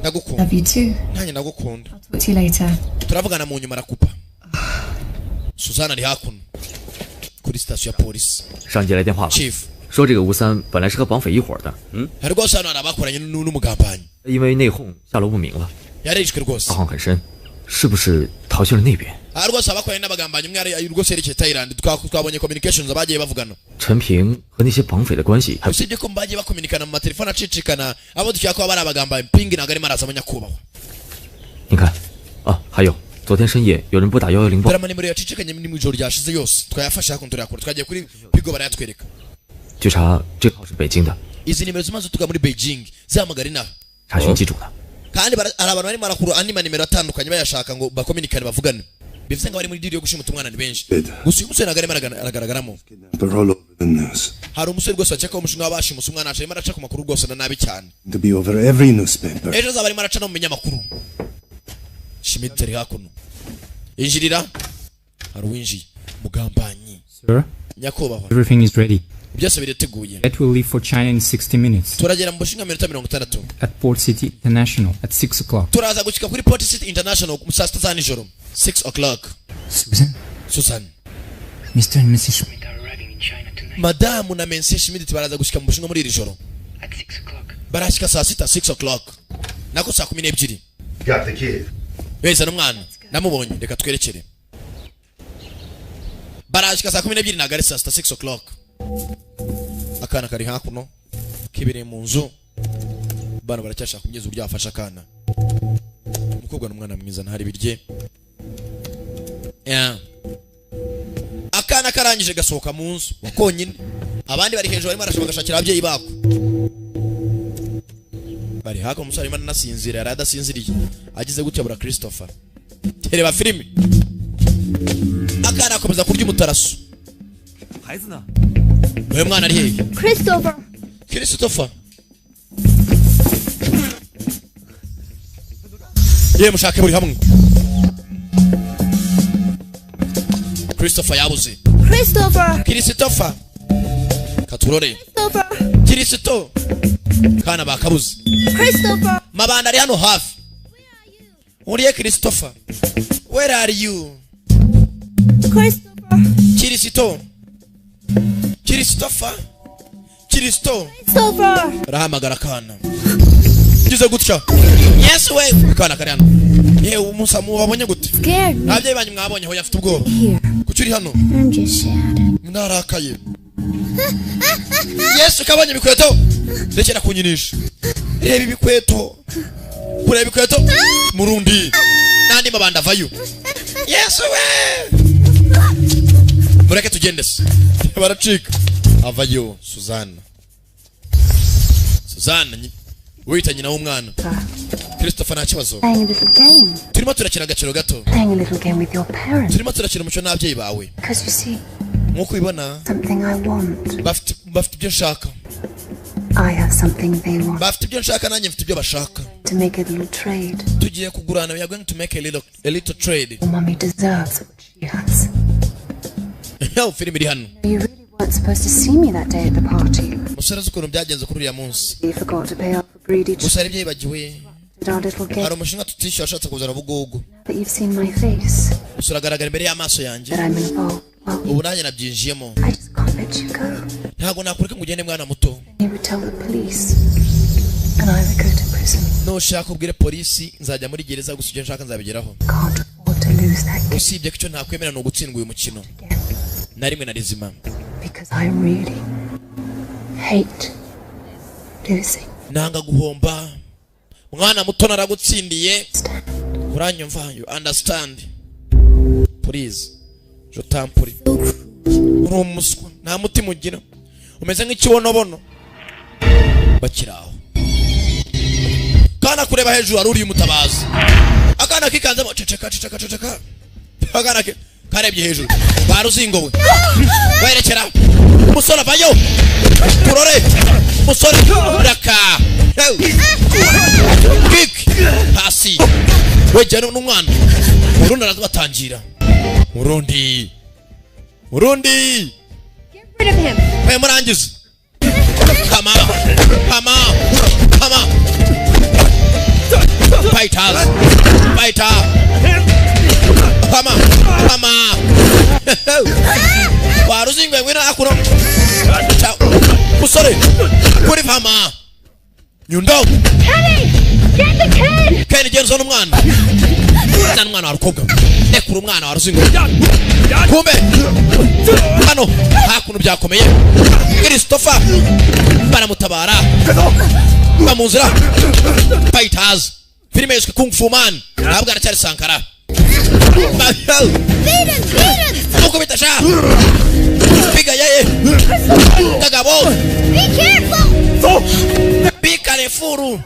Ndagukunda. Love you too. Nanjye ndagukunda. Talk to you later. Turavugana mu nyuma arakupa. Suzana ari hakuno kuri sitasiyo ya polisi. 上级来电话了， Chief. 说这个吴三本来是和绑匪一伙的，嗯， Hari rwose hano hari abakoranye n'umugambanyi. 因为内讧下落不明了， Yarishwe rwose. 道行很深，是不是逃去了那边？ Aha rwose abakoranye n'abagambanyi umwe ari rwose yerekeye Thailand. Twabonye communications abagiye bavugana. 陈平和那些绑匪的关系还 Usibye ko bagiye bakominikana mu matelefone acicikana, abo dukeka ko bari abagambanyi Pingi ntabwo arimo araza nyakubahwa. 你看，啊，还有昨天深夜有人拨打110报 Dore amanimero yacicikanye ni mu ijoro ryashize yose twayafashe hakuno turayakura twagiye kuri bigo barayatwereka. 据查这号是北京的， Izi nimero zimaze tuga muri Beijing zihamagara inaha. 查询机主呢。 Kandi hari abantu barimo barakura andi manimero atandukanye bayashaka ngo bakominikane bavugane, bivuze ngo bari muri deal yo gushimuta umwana ni benshi. Gusa uyu musore ntabwo arimo aragaragaramo. They're all over the news. Hari umusore rwose bakeka ko umushinga w'abashimuse umwana arimo araca ku makuru rwose na nabi cyane. To be over every newspaper. Ejo azaba arimo araca no mu binyamakuru. Schmidt ari hakuno injirira, hari uwinjiye mugambanyi. Sir, Nyakubahwa. everything is ready. Byose birateguye. Jet will leave for China in 60 minutes Turagera mu Bushinwa minota 60. at Port City International at 6 o'clock. Turaza gushyika kuri Port City International mu saa sita za nijoro, 6 o'clock. Susan, Susan. Mr. and Mrs. Schmidt are arriving in China tonight Madamu na Mense Schmidt baraza gushyika mu Bushinwa muri iri joro. at 6 o'clock. Barashyika saa sita, 6 o'clock, nako saa 12. Got the kid. Beza n'umwana namubonye, reka twerekere. Barashyika saa 12 ntabwo ari saa sita, 6 o'clock. Akana kari hakuno kibereye mu nzu, bana baracyashaka kugeza uburyo yafasha akana. Umukobwa n'umwana mwiza ntari birye. Yeah. Akana karangije gasohoka mu nzu konyine, abandi bari hejuru barimo barashaka bagashakira ababyeyi bako bari hakuno. Umusore arimo aranasinzira, yari adasinziriye agize gutya bura Christopher. Reba filimi, akana akomeza kurya umutaraso. 孩子呢？ Uyu mwana ari hehe? Christopher. Christopher. Ye, mushake buri hamwe, Christopher yabuze. Christopher! Christopher, katurore. Christopher! Kirisito kana bakabuze. Christopher! Mabanda ari hano hafi. Uriye Christopher? Where are you? Christopher! Kirisito, Christopher, Kirisito. Christopher! Arahamagara akana ngize gutya. Yesu we, akana kari hano. Yewe, umusa mubabonye gute? Scared me. Ababyeyi banyu mwabonye? Hoya, afite ubwoba. Here. Kuki uri hano? I'm just sad. Narakaye. Yesu, kabonye ibikweto. Rekera kunyinisha. Reba ibikweto, kureba ibikweto. Murundi n'andi mabanda avayo. Yesu we, mureke tugende se. Baracika, avayo. Suzana, Suzana wita nyina w'umwana Christopher. Nta kibazo. Playing a little game. Turimo turakina agakino gato. Playing a little game with your parents. Turimo turakina umuco n'ababyeyi bawe. Because you see, Nk'uko ubibona, something I want. bafite ibyo nshaka. I have something they want. Bafite ibyo nshaka, nanjye mfite ibyo bashaka. To make a little trade. Tugiye kugurana. We are going to make a little trade. Your mummy deserves what she has. Yo, filime iri hano. You really weren't supposed to see me that day at the party. Musore, uzi ukuntu byagenze kuri uriya munsi? You forgot to pay off a greedy Gusa hari ibyo yibagiwe. did our little game. Hari umushinga tutishyuye, washatse kuzana ubugugu. That you've seen my face. Gusa uragaragara imbere y'amaso yanjye. That I'm involved. Well, Ubu nanjye nabyinjiyemo. I just can't let you go. Ntabwo nakureka ngo ugende, mwana muto. You would tell the police, and I would go to prison. Nushaka ubwire polisi, nzajya muri gereza. Gusa ibyo nshaka nzabigeraho. Can't afford to lose that game Usibye ko icyo ntakwemera ni ugutsindwa uyu mukino na rimwe na rizima. because I really hate losing. Nanga guhomba, mwana muto. Naragutsindiye, uranyumva? You understand? Please, je t'en prie. Uri umuswa, nta mutima ugira, umeze nk'ikibonobono. Bakiri aho, kana kureba hejuru, hari uriye umutabazi. Akana kikanzemo. Ceceka, ceceka, ceceka. Akana ke karebye hejuru, baruzingowe werekera. Umusore avayo. Turore umusore raka kick hasi, wegera n'umwana. Murundi arabatangira. Murundi, Murundi. Rid of him! We, murangize. Kama, kama, kama. Fighters, fighter. Kama, kama. Waruzingwe, ngwino hakuno. Musore kuri pama nyundo. Kenny! Get the kid! Ken, genda uzane umwana. Zana umwana wa rukobwa. Rekura umwana wa ruzingo. Kumbe hano hakuno byakomeye. Christopher baramutabara, ba mu nzira. Fighters, filime yiswe Kung Fu Man. Ntabwo aracyari Sankara. Beat him! Beat him! Mukubita sha, piga yeye kagabo. Be careful! Be careful,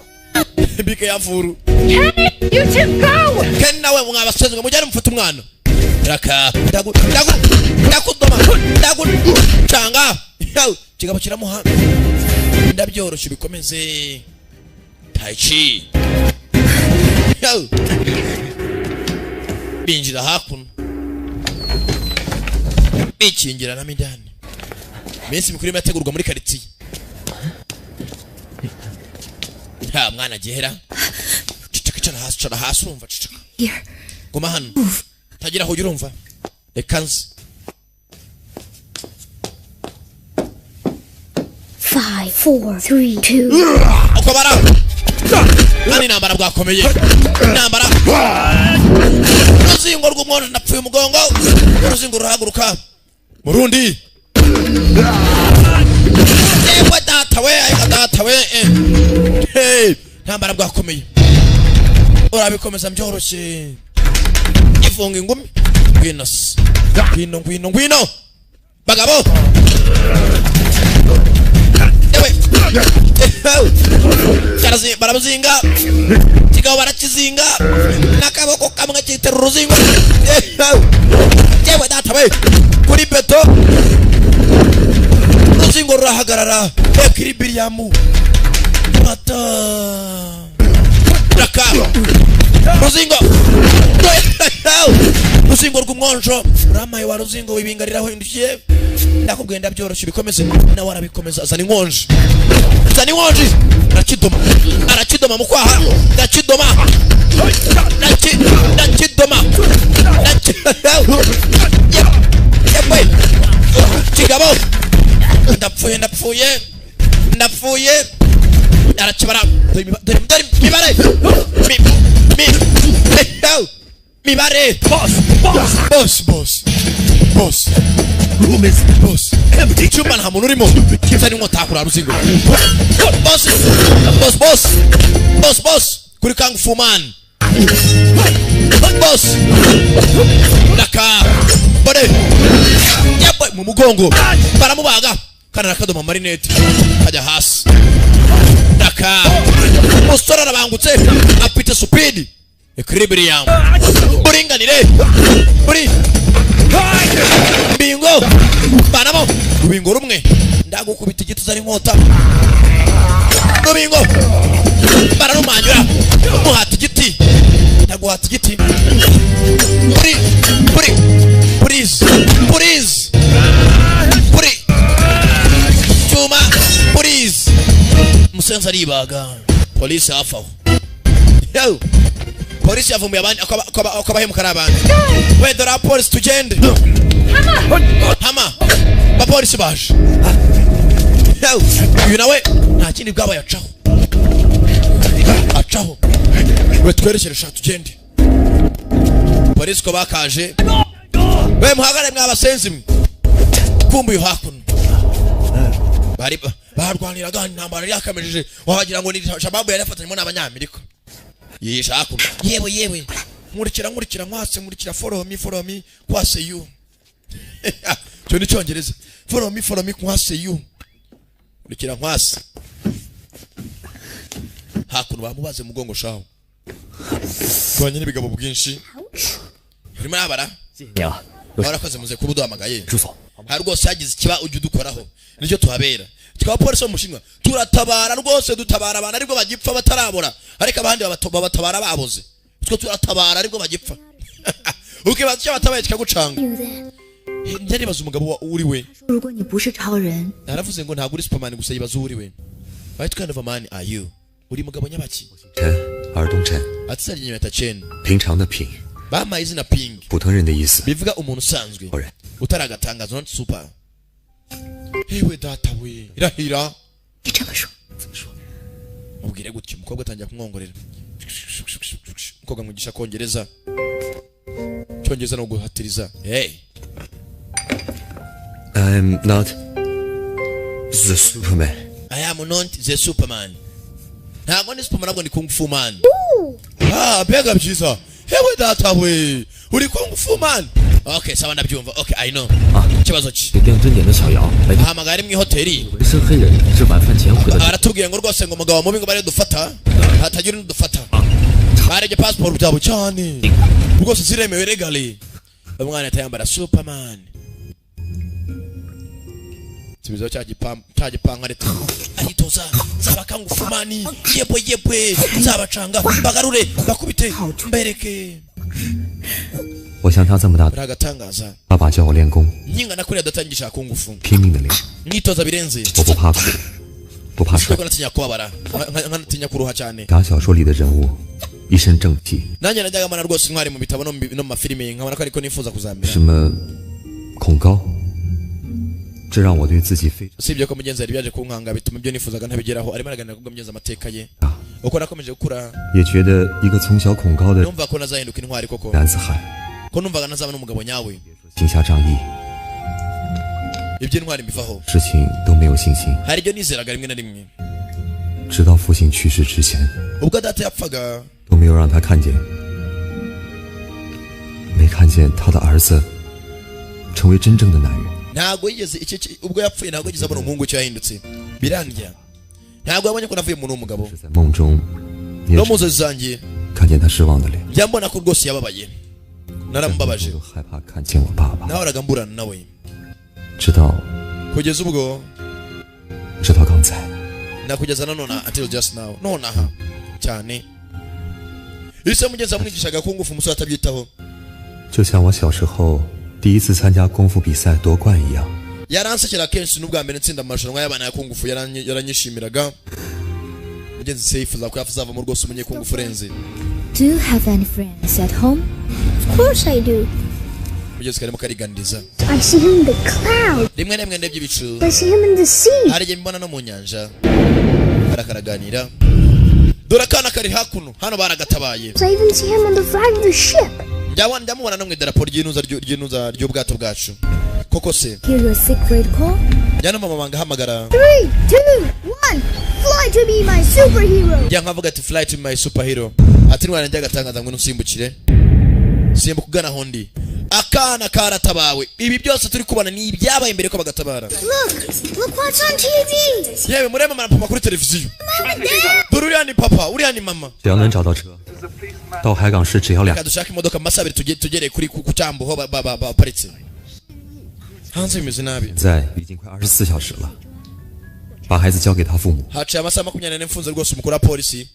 be careful. Kenny! You two go! Ken nawe, mwabasezwe, mujyane mufate umwana. Raka, ndagu ndagu ndakudoma, ndagu canga. Yaw, kigabo kiramuha. Ndabyoroshye, bikomeze. Tai chi. Yaw. Binjira hakuno, bikingiranamo indani. Iminsi mikuru irimo irategurwa muri karitsiye. Nta mwana agihera. Ceceka, icara hasi, icara hasi, urumva? Ceceka. Here. Guma hano, tagira aho ujya, urumva? Reka nze. 5, 4, 3, 2. Uko bara hano, intambara bwakomeye, intambara. Uruzingo rw'umwondo, ndapfuye umugongo. Uruzingo rurahaguruka. Murundi, yewe data we, ayiwa data we, eh. Hey, intambara bwakomeye. Urabikomeza byoroshye, ifunga ingumi. Ngwino se, ngwino, ngwino, ngwino bagabo. Yewe. Baramuzinga kigabo, barakizinga n'akaboko kamwe, kitera uruzingo. Yewe data we, kuri beto uruzingo rurahagarara. Equilibrium mata raka. Ruzingo, ruzingo rw'umwonjo uramaye wa ruzingo wibingariraho hindukiye. Ndakubwiye ndabyoroshye, bikomeze. Nawe arabikomeza, azana inkonji, azana inkonji, arakidoma, arakidoma mu kwaha, ndakidoma, ndakidoma, yepwe kigabo, ndapfuye, ndapfuye, ndapfuye. Arakibara, dore dore mibare, mi mibare. Boss, boss, boss, boss, Room is boss empty. Icyumba nta muntu urimo. Zana inkota kuri ruzingo. Boss, boss, boss, boss, boss, kuri Kung Fu Man. Boss daka bore yabwe mu mugongo, baramubaga kandi arakadoma marinete kajya hasi. Daka umusore arabangutse, afite speed, equilibrium, buringanire, buri bingo banamo rubingo rumwe. Ndagukubita igiti, uzana inkota. Rubingo bararumanyura, muhata igiti, ndaguhata igiti. Puri puri purize purize puri cyuma purize. Musenzi aribaga, polisi hafi aho. Yo! Polisi yavumbuye abandi ko abahemuka ari abandi. We, dore abapolisi, tugende. Hama abapolisi baje. Yo! Uyu nawe nta kindi bwaba yacaho, acaho. We, twerekere sha, tugende. Polisi ko bakaje. We, muhagare mwabasenzi mwe. Kumbuye hakuno bari barwaniraga intambara yari yakamejeje, wagira ngo ni shababu yari yafatanyemo n'abanyamerika. Yisha hakuno. Yewe yewe, nkurikira, nkurikira nkwase, nkurikira. Follow me, follow me, kwase you. Cyo ni cyongereza. Follow me, follow me, kwase you, nkurikira nkwase. Hakuno bamubaze mugongo shaho, rwanye n'ibigabo bwinshi urimo arabara. 谢谢你啊，有 Warakoze muze kuba uduhamagaye. 住所。 Ha, rwose hagize ikiba ujya udukoraho, nicyo tuhabera. Tukaba polisi wo mu Bushinwa, turatabara rwose, dutabara abantu aribwo bagipfa batarabora, ariko abandi babatabara baboze. Twe turatabara aribwo bagipfa, ukibaza icyo batabaye kikagucanga. You then. Njya nibaza umugabo uri we. 如果你不是超人， Naravuze ngo ntabwo uri Superman gusa, yibaza uwo uri we. What kind of a man are you? Uri mugabo nyabaki? 陈，尔东陈， Ati sarya Chen. 平常的平， Bampaye izina Ping, 普通人的意思。 bivuga umuntu usanzwe 超人， utaragatangaza, not super. Hewe data we, irahira. 你这么说， Mubwire gutyo. Umukobwa atangira kumwongorera. Umukobwa amwigisha kongereza, cyongereza no guhatiriza. Hey. I'm not the Superman。 I am not the Superman. Ntabwo ndi Superman, ahubwo ni Kung Fu Man. Ah, mbega byiza! Hewe data we, uri Kung Fu Man. Okay, sawa, ndabyumva. Okay, I know. Ikibazo ki? 给店蹲点的小姚来电， Ahamagara ari mu ihoteli. 纹身黑人是晚饭前回的。 Aratubwiye ngo rwose ngo umugabo mubi ngo bari dufata, hatagira undi dufata. Barebye passport byabo cyane rwose ziremewe legally. Umwana ahita yambara Superman, subizaho cya cya gipankarita, aritoza: nzaba Kung Fu Man, yepwe yepwe, nzabacanga, bagarure, bakubite, mbereke. 我像他这么大， Uri agatangaza. 爸爸教我练功， Nkingana kuriya adatangisha Kung Fu, 拼命的练， mwitoza birenze. 我不怕苦，不怕摔 Siko。 natinya kubabara, nkanatinya kuruha cyane. 打小说里的人物，一身正气， Nanjye najyaga mbona rwose intwari mu bitabo no mu mafilimi, nkabona ko ariko nifuza kuzamera. 什么恐高，这让我对自己非常 Usibye ko mugenzi yari byaje kunkanga, bituma ibyo nifuzaga ntabigeraho. Arimo araganira kubwo mugenzi amateka ye, uko nakomeje gukura, 也觉得一个从小恐高的 numva ko nazahinduka intwari koko, 男子汉， ko numvaga nazaba n'umugabo nyawe. 行侠仗义， Iby'intwari mbivaho. 事情都没有信心。 Hari ibyo nizeraga rimwe na rimwe. 直到父亲去世之前， Ubwo data yapfaga, 都没有让他看见，没看见他的儿子成为真正的男人。 Ntabwo yigeze ubwo yapfuye ntabwo yigeze abona umuhungu icyo yahindutse. Birandya, ntabwo yabonye ko navuye muri uwo mugabo. 在梦中，也 No mu nzozi zanjye 看见他失望的脸， njya mbona ko rwose yababaye, naramubabaje. 我都害怕看见我爸爸。 Nahoraga mburana nawe. 直到 Kugeza ubwo, 直到刚才， nakugeza na none, until just now, nonaha cyane. Ise mugenzi amwigishaga kung fu, umusore atabyitaho. 就像我小时候第一次参加功夫比赛夺冠一样。 Yaransekera kenshi n'ubwa mbere nsinda amarushanwa y'abana ya kung fu, yaranyishimiraga. Mugenzi se yifuza ko yazavamo rwose umunye kung fu urenze. Do you have any friends at home? Of course I do. Mugenzi karimo kariganiriza. I see him in the cloud. Rimwe na rimwe ndebye ibicu. I see him in the sea. Hari igihe mbona no mu nyanja. Arakaraganira. Dore akana kari hakuno hano, baragatabaye. I even see him on the flag of the ship. Njyabona, ndamubona no mu idarapo ry'inuza ry'ubwato bwacu koko se. Hear your secret call? Njya no mama banga ahamagara. Three, two, one. Fly to be my superhero. Njya nkavuga ati: "Fly to my superhero." Ati: "Ntwara njya agatangaza, ngo nsimbukire, simbuka ugana aho ndi." Akana karatabawe. Ibi byose turi kubona ni ibyabaye mbere ko bagatabara. Look, look what's on TV. Yewe, murebe mama kuri televiziyo. Dore uriya ni papa, uriya ni mama. 只要能找到车，到海港市只要两 Reka dushake imodoka, mu masaha 2 tugere kuri ku cyambu aho baparitse. Hanze bimeze nabi. 在已经快24小时了，把孩子交给他父母。 Haciye amasaha 24 mfunze rwose umukuru wa polisi,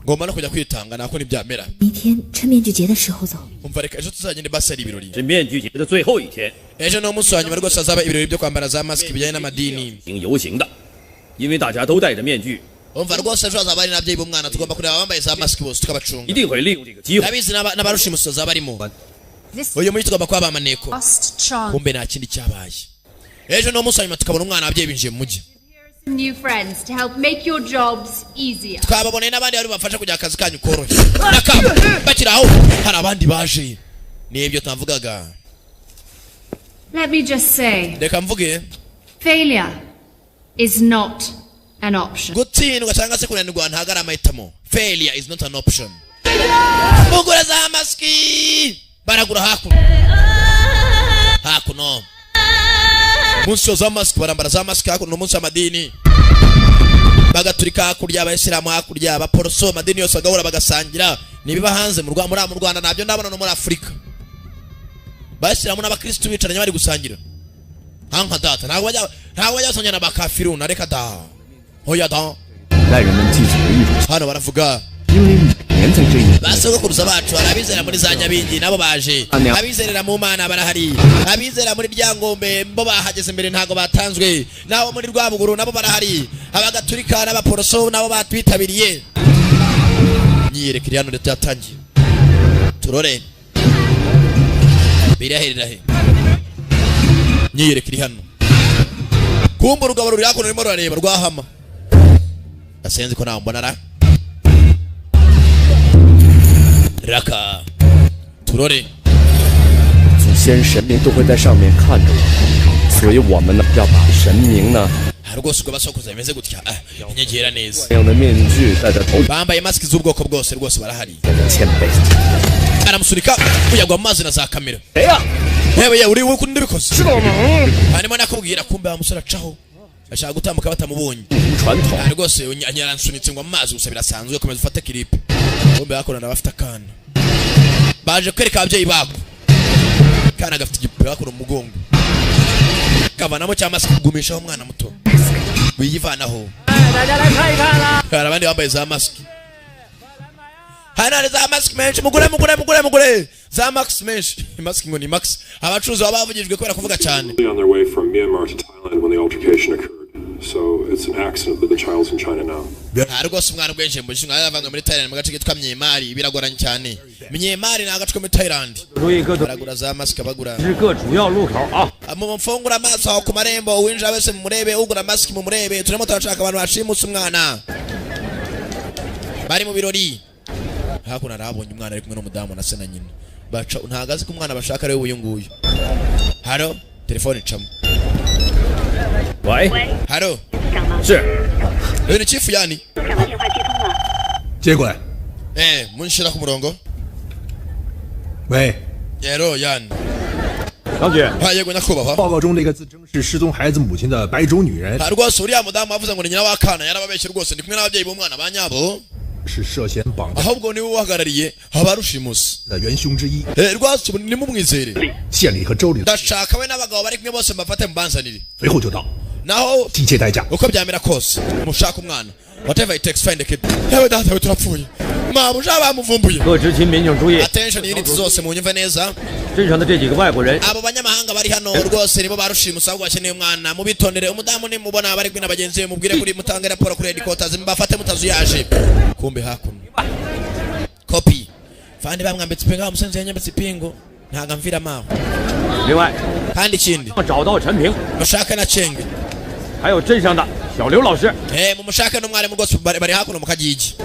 ngomba no kujya kwitanga nako ntibyamera. 明天趁面具节的时候走。 Umva, reka ejo tuzagende basi ari ibirori. 是面具节的最后一天， Ejo ni umunsi wa nyuma rwose, hazaba ibirori byo kwambara za masike bijyanye n'amadini. 行游行的，因为大家都戴着面具， Umva rwose, ejo hazaba hari n'ababyeyi b'umwana, tugomba kureba abambaye za masike bose tukabacunga. 一定会利用这个机会。 Ndabizi n'abarushimusi bazaba barimo. Uyu mujyi tugomba kuba abamaneko. Last chance. Kumbe nta kindi cyabaye. Ejo ni umunsi wa nyuma tukabona umwana, ababyeyi binjiye mu mujyi. Some new friends to help make your jobs easier. Twababoneye n'abandi bari bafasha kugira akazi kanyu koroshye. Nakabo bakiri aho, hari abandi baje, nibyo tavugaga. Let me just say, Reka mvuge, failure is not an option. Gutsindwa cyangwa se kunanirwa ntabwo ari amahitamo. Failure is not an option. Mugura za masiki, baragura hakuno hakuno. Munsi wa za masiki barambara za masiki hakuno. Ni umunsi w'amadini, bagaturika hakurya, abayisilamu hakurya, abaporoso, amadini yose bagahura bagasangira. Nibiba hanze mu Rwa- muri mu Rwanda ntabyo ndabona, no muri Afurika abayisilamu n'abakirisitu bicaranye bari gusangira nka data. Ntabwo bajya basangira na bakafiruna, reka da, hoya da. 代人们祭祖的一种， Hano baravuga 因为每年在这一 ba sogokuruza bacu. Hari abizera muri za Nyabingi, nabo baje. Abizerera mu Mana barahari, abizera muri Ryangombe bo bahageze mbere, ntabwo batanzwe. Nabo muri Rwabuguru nabo barahari. Abagaturika n'abaporoso nabo batwitabiriye. Myiyereko iri hano ndetse yatangiye. Turore biraherera he. Myiyereko iri hano. Kumva urugabo ruri hakuno rurimo rurareba rwahama, asenze ko nawe mbona ra raka turore. 祖先神明都会在上面看着我们，所以我们呢要把神明呢 Aha rwose ubwo basokoza bimeze gutya, ah, inyegera neza. 这样的面具戴在头 Bambaye masiki z'ubwoko bwose rwose barahari. 顶的谦卑。 Aramusunika kuyagwa mu mazi na za kamera. 谁呀？ Yewe yewe, uri wowe ndabikoze hanyuma nakubwira. Kumbe wa musore acaho ashaka gutambuka batamubonye. 传统 Ah, rwose yaransunitse ngo amazi gusa birasanzwe, komeza ufate kiripe. Kumbe hakorana bafite akana, baje kwereka ababyeyi bako. Kana gafite igipupe hakuno mu mugongo, kavanamo cya masike kugumishaho umwana muto wiyivanaho. 大家来看一看啦！ Hari abandi bambaye za masiki hano, hari za masiki menshi. Mugure, mugure, mugure, mugure za masiki menshi. Masiki ngo ni max. Abacuruzi baba bavugijwe kubera kuvuga cyane. On their way from Myanmar to Thailand when the altercation occurred. So it's an accident that the child's in China now. Nta rwose, umwana ubwenje mu Bushinwa yavanywe muri Thailand mu gace kitwa Myanmar. Biragoranye cyane. Myanmar ni agace ko muri Thailand. Baragura za masiki, bagura. 是各主要路口啊。 Mu mfungura amaso aho ku marembo, uwinjira wese mumurebe, ugura masiki mumurebe. Turimo turashaka abantu bashimutse umwana bari mu birori. Hakuno arahabonye umwana ari kumwe n'umudamu na se na nyina. Baca ntago azi ko umwana bashaka ari we uyu nguyu. Haro telefone icamo. 喂， Haro. 是， Uyu ni chief yani. 接过来。 Eh, munshira ku murongo. 喂， Yero yani. 张局， Ha, yego nyakubahwa. 报告中那个自称是失踪孩子母亲的白种女人 Ha, rwose uriya mudamu wavuze ngo ni nyina w'akana yarababeshye rwose, ndi kumwe n'ababyeyi b'umwana ba nyabo. 是涉嫌绑架 Ahubwo niwe uhagarariye abarushimusi 的元凶之一。 Eh, rwose ubu nimumwizere. 县里和州里 Ndashaka we n'abagabo bari kumwe bose mbafate mubanzanire. 随后就到。Naho 一切代价。 uko byamera kose, mushaka umwana. Whatever it takes, find the kid. Yewe data we, turapfuye, mabuja bamuvumbuye. 各执勤民警注意， Attention, unit zose, munyumve neza. 镇上的这几个外国人 Abo banyamahanga bari hano rwose nibo barushimusa, ahubwo bakeneye umwana. Mubitondere. Umudamu nimubona bari kumwe na bagenzi be, mubwire kuri mutange raporo kuri headquarters, mbafate mutazuyaje. Kumbe hakuno copy fandi bamwambitse ipingu. Umusenzi yanyambitse ipingu, ntago amvira amaho. 另外， Kandi ikindi, 找到陈平， mushake na Chenge， 还有镇上的小刘老师。 Eh, mumushake n'umwarimu rwose, bari hakuno mu kagigi.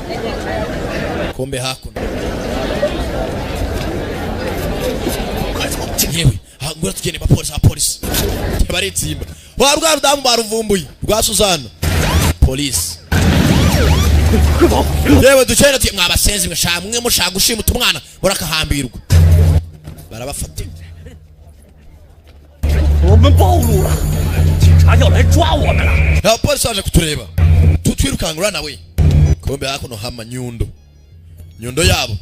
Kumbe hakuno, yewe, ngura tugende. Abapolisi, abapolisi baritsimba wa rwa rudamu baruvumbuye rwa Suzana. Polisi, yewe, ducene tuye. Mwabasenzi mwe, sha mwe mushaka gushimuta umwana, murakahambirwa. Barabafata. 我们暴露了，警察要来抓我们了。 Abapolisi baje kutureba, twirukankura nawe. Kumbe hakuno hama nyundo, nyundo yabo,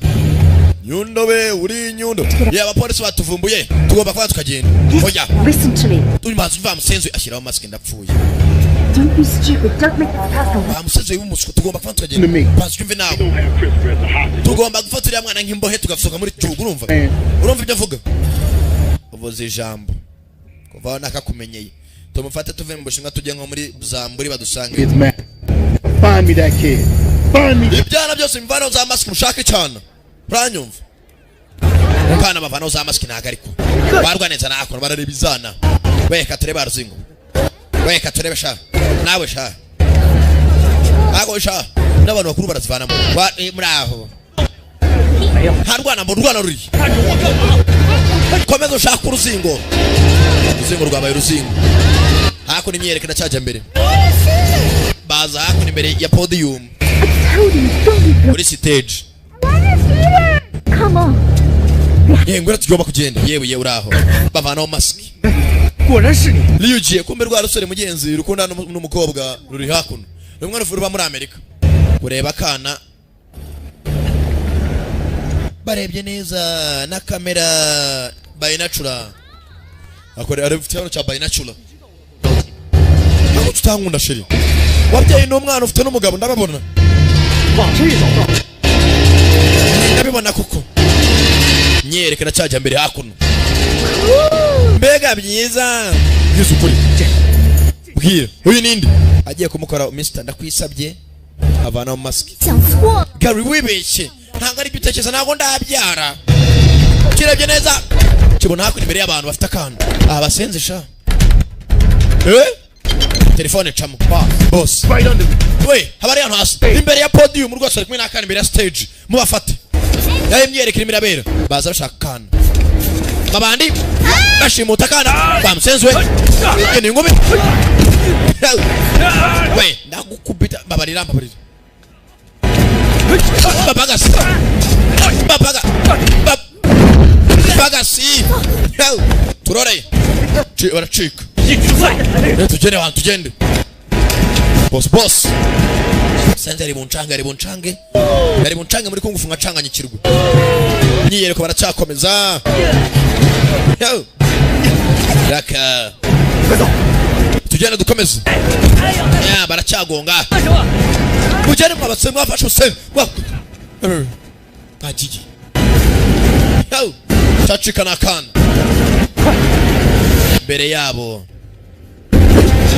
nyundo we uri nyundo ye. Abapolisi batuvumbuye, tugomba kuba tukagenda. Oya. Listen to me. Tumaze uva musenzi ashyiraho mask. Ndapfuye. Don't be stupid. Don't make this personal. Wa musenzi w'umuswa, tugomba kuba tukagenda. Banza ucyumve nawe, tugomba gufata uriya mwana nk'imbohe, tugasohoka muri gihugu. Urumva, urumva ibyo avuga? Uvuze ijambo kuva aho nakakumenyeye. Tumufate tuve mu Bushinwa, tujye nko muri Zamburi badusange. It's mad. Find me that kid. Find me. Ibyana byose bimvanaho za mask, mushake cyane. Uranyumva kana? Bavanaho za mask, ntago ariko barwa neza nakora, barareba izana. Weka turebe aruzingo, weka turebe sha nawe sha ako sha n'abantu bakuru barazivanamo. Muri aho nta rwana mbona, urwana ruri. Komeza ushake uruzingo. Uruzingo rwabaye uruzingo. Hakuno imyiyerekano cyajya mbere, baza hakuno imbere ya podium, muri stage. Come on. Yewe, ngwino, tugomba kugenda. Yewe, yewe, uraho. Bavanaho mask. 果然是你！ Liyugiye. Kumbe rwa rusore mugenzi rukunda n'umukobwa ruri hakuno, rumwe ruva muri Amerika kureba akana. Barebye neza na kamera binocular, akore ari ufite cya binocular. Ntabwo tutankunda chérie, wabyaye n'umwana, ufite n'umugabo, ndababona. 往这走。 Ndabibona kuko myerekana cyajya mbere hakuno. Mbega byiza! Bwiza ukuri, bwira uyu ninde agiye kumukora. Mister, ndakwisabye, avanaho mask. 讲错了， Gary, wibeshye, ntabwo ari ibyo utekereza, ntabwo ndabyara. Kirebye neza kibona hakuno imbere y'abantu bafite akantu. Aha basenze sha. Eh, telefone camo. Boss we, haba ari hano hasi imbere ya podium rwose, ari kumwe n'akana imbere ya stage. Mubafate. Yayo imyiyerekano irimo irabera, baza bashaka akana. Babandi bashimuta akana bamusenze we. Ni ingumi we, ndagukubita. Mbabarira, mbabarira. Babagasi, babaga, bagasi turoreye. Baracika. Reka tugende wantu, tugende. Boss, boss senze ari buncange, ari buncange, ari buncange muri kung fu nkacanganyikirwa. Myiyereko baracyakomeza. Yo. Raka tugende, dukomeze. Ya, baracyagonga. Mugende mwabase, mwafashe use mwagiye. Yo. Cacika n'akana. Imbere yabo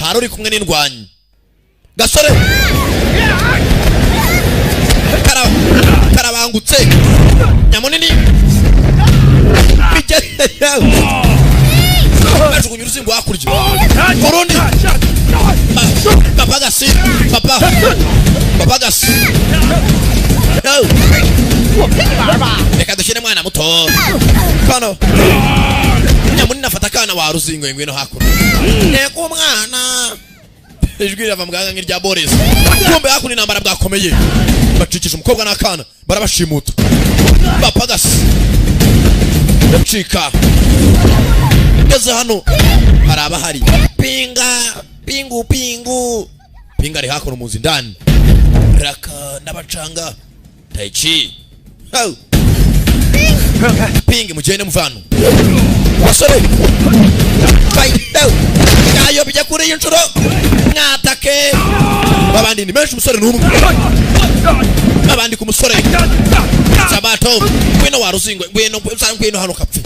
hari uri kumwe n'indwanyi gasore karabangutse nyamunini. Bajugunya uruzingo hakurya, urundi papagasi, papa papagasi. Reka dushyire mwana muto kano nyamunini afata akana wa ruzingo. Ngwino hakuno, nteko umwana. Ijwi rirava mu gahanga nk'irya Boris. Kumbe hakuno intambara bwakomeye, bacikisha umukobwa n'akana, barabashimuta bapagasi, ndacika. Ngeze hano hari abahari pinga pingu pingu pinga ari hakuno mu nzu indani. Raka n'abacanga taichi. Hau. Pingi, mugende muvano basore. Fight. Ayo bijya kuri iyi nshuro. Abandi ni benshi, umusore ni umwe. Abandi ku musore Sabato. Ngwino wa ruzingo, ngwino, ngwino hano kapfe.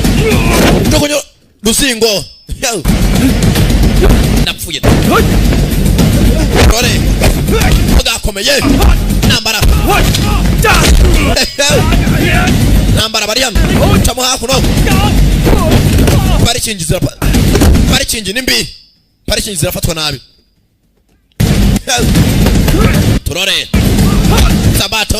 Njugunyo ruzingo. Ndapfuye. Dore bwakomeye intambara, intambara. Bari hano, camo hakuno. Parikingi zirapa, parikingi ni mbi, parikingi zirafatwa nabi. Turore Sabato.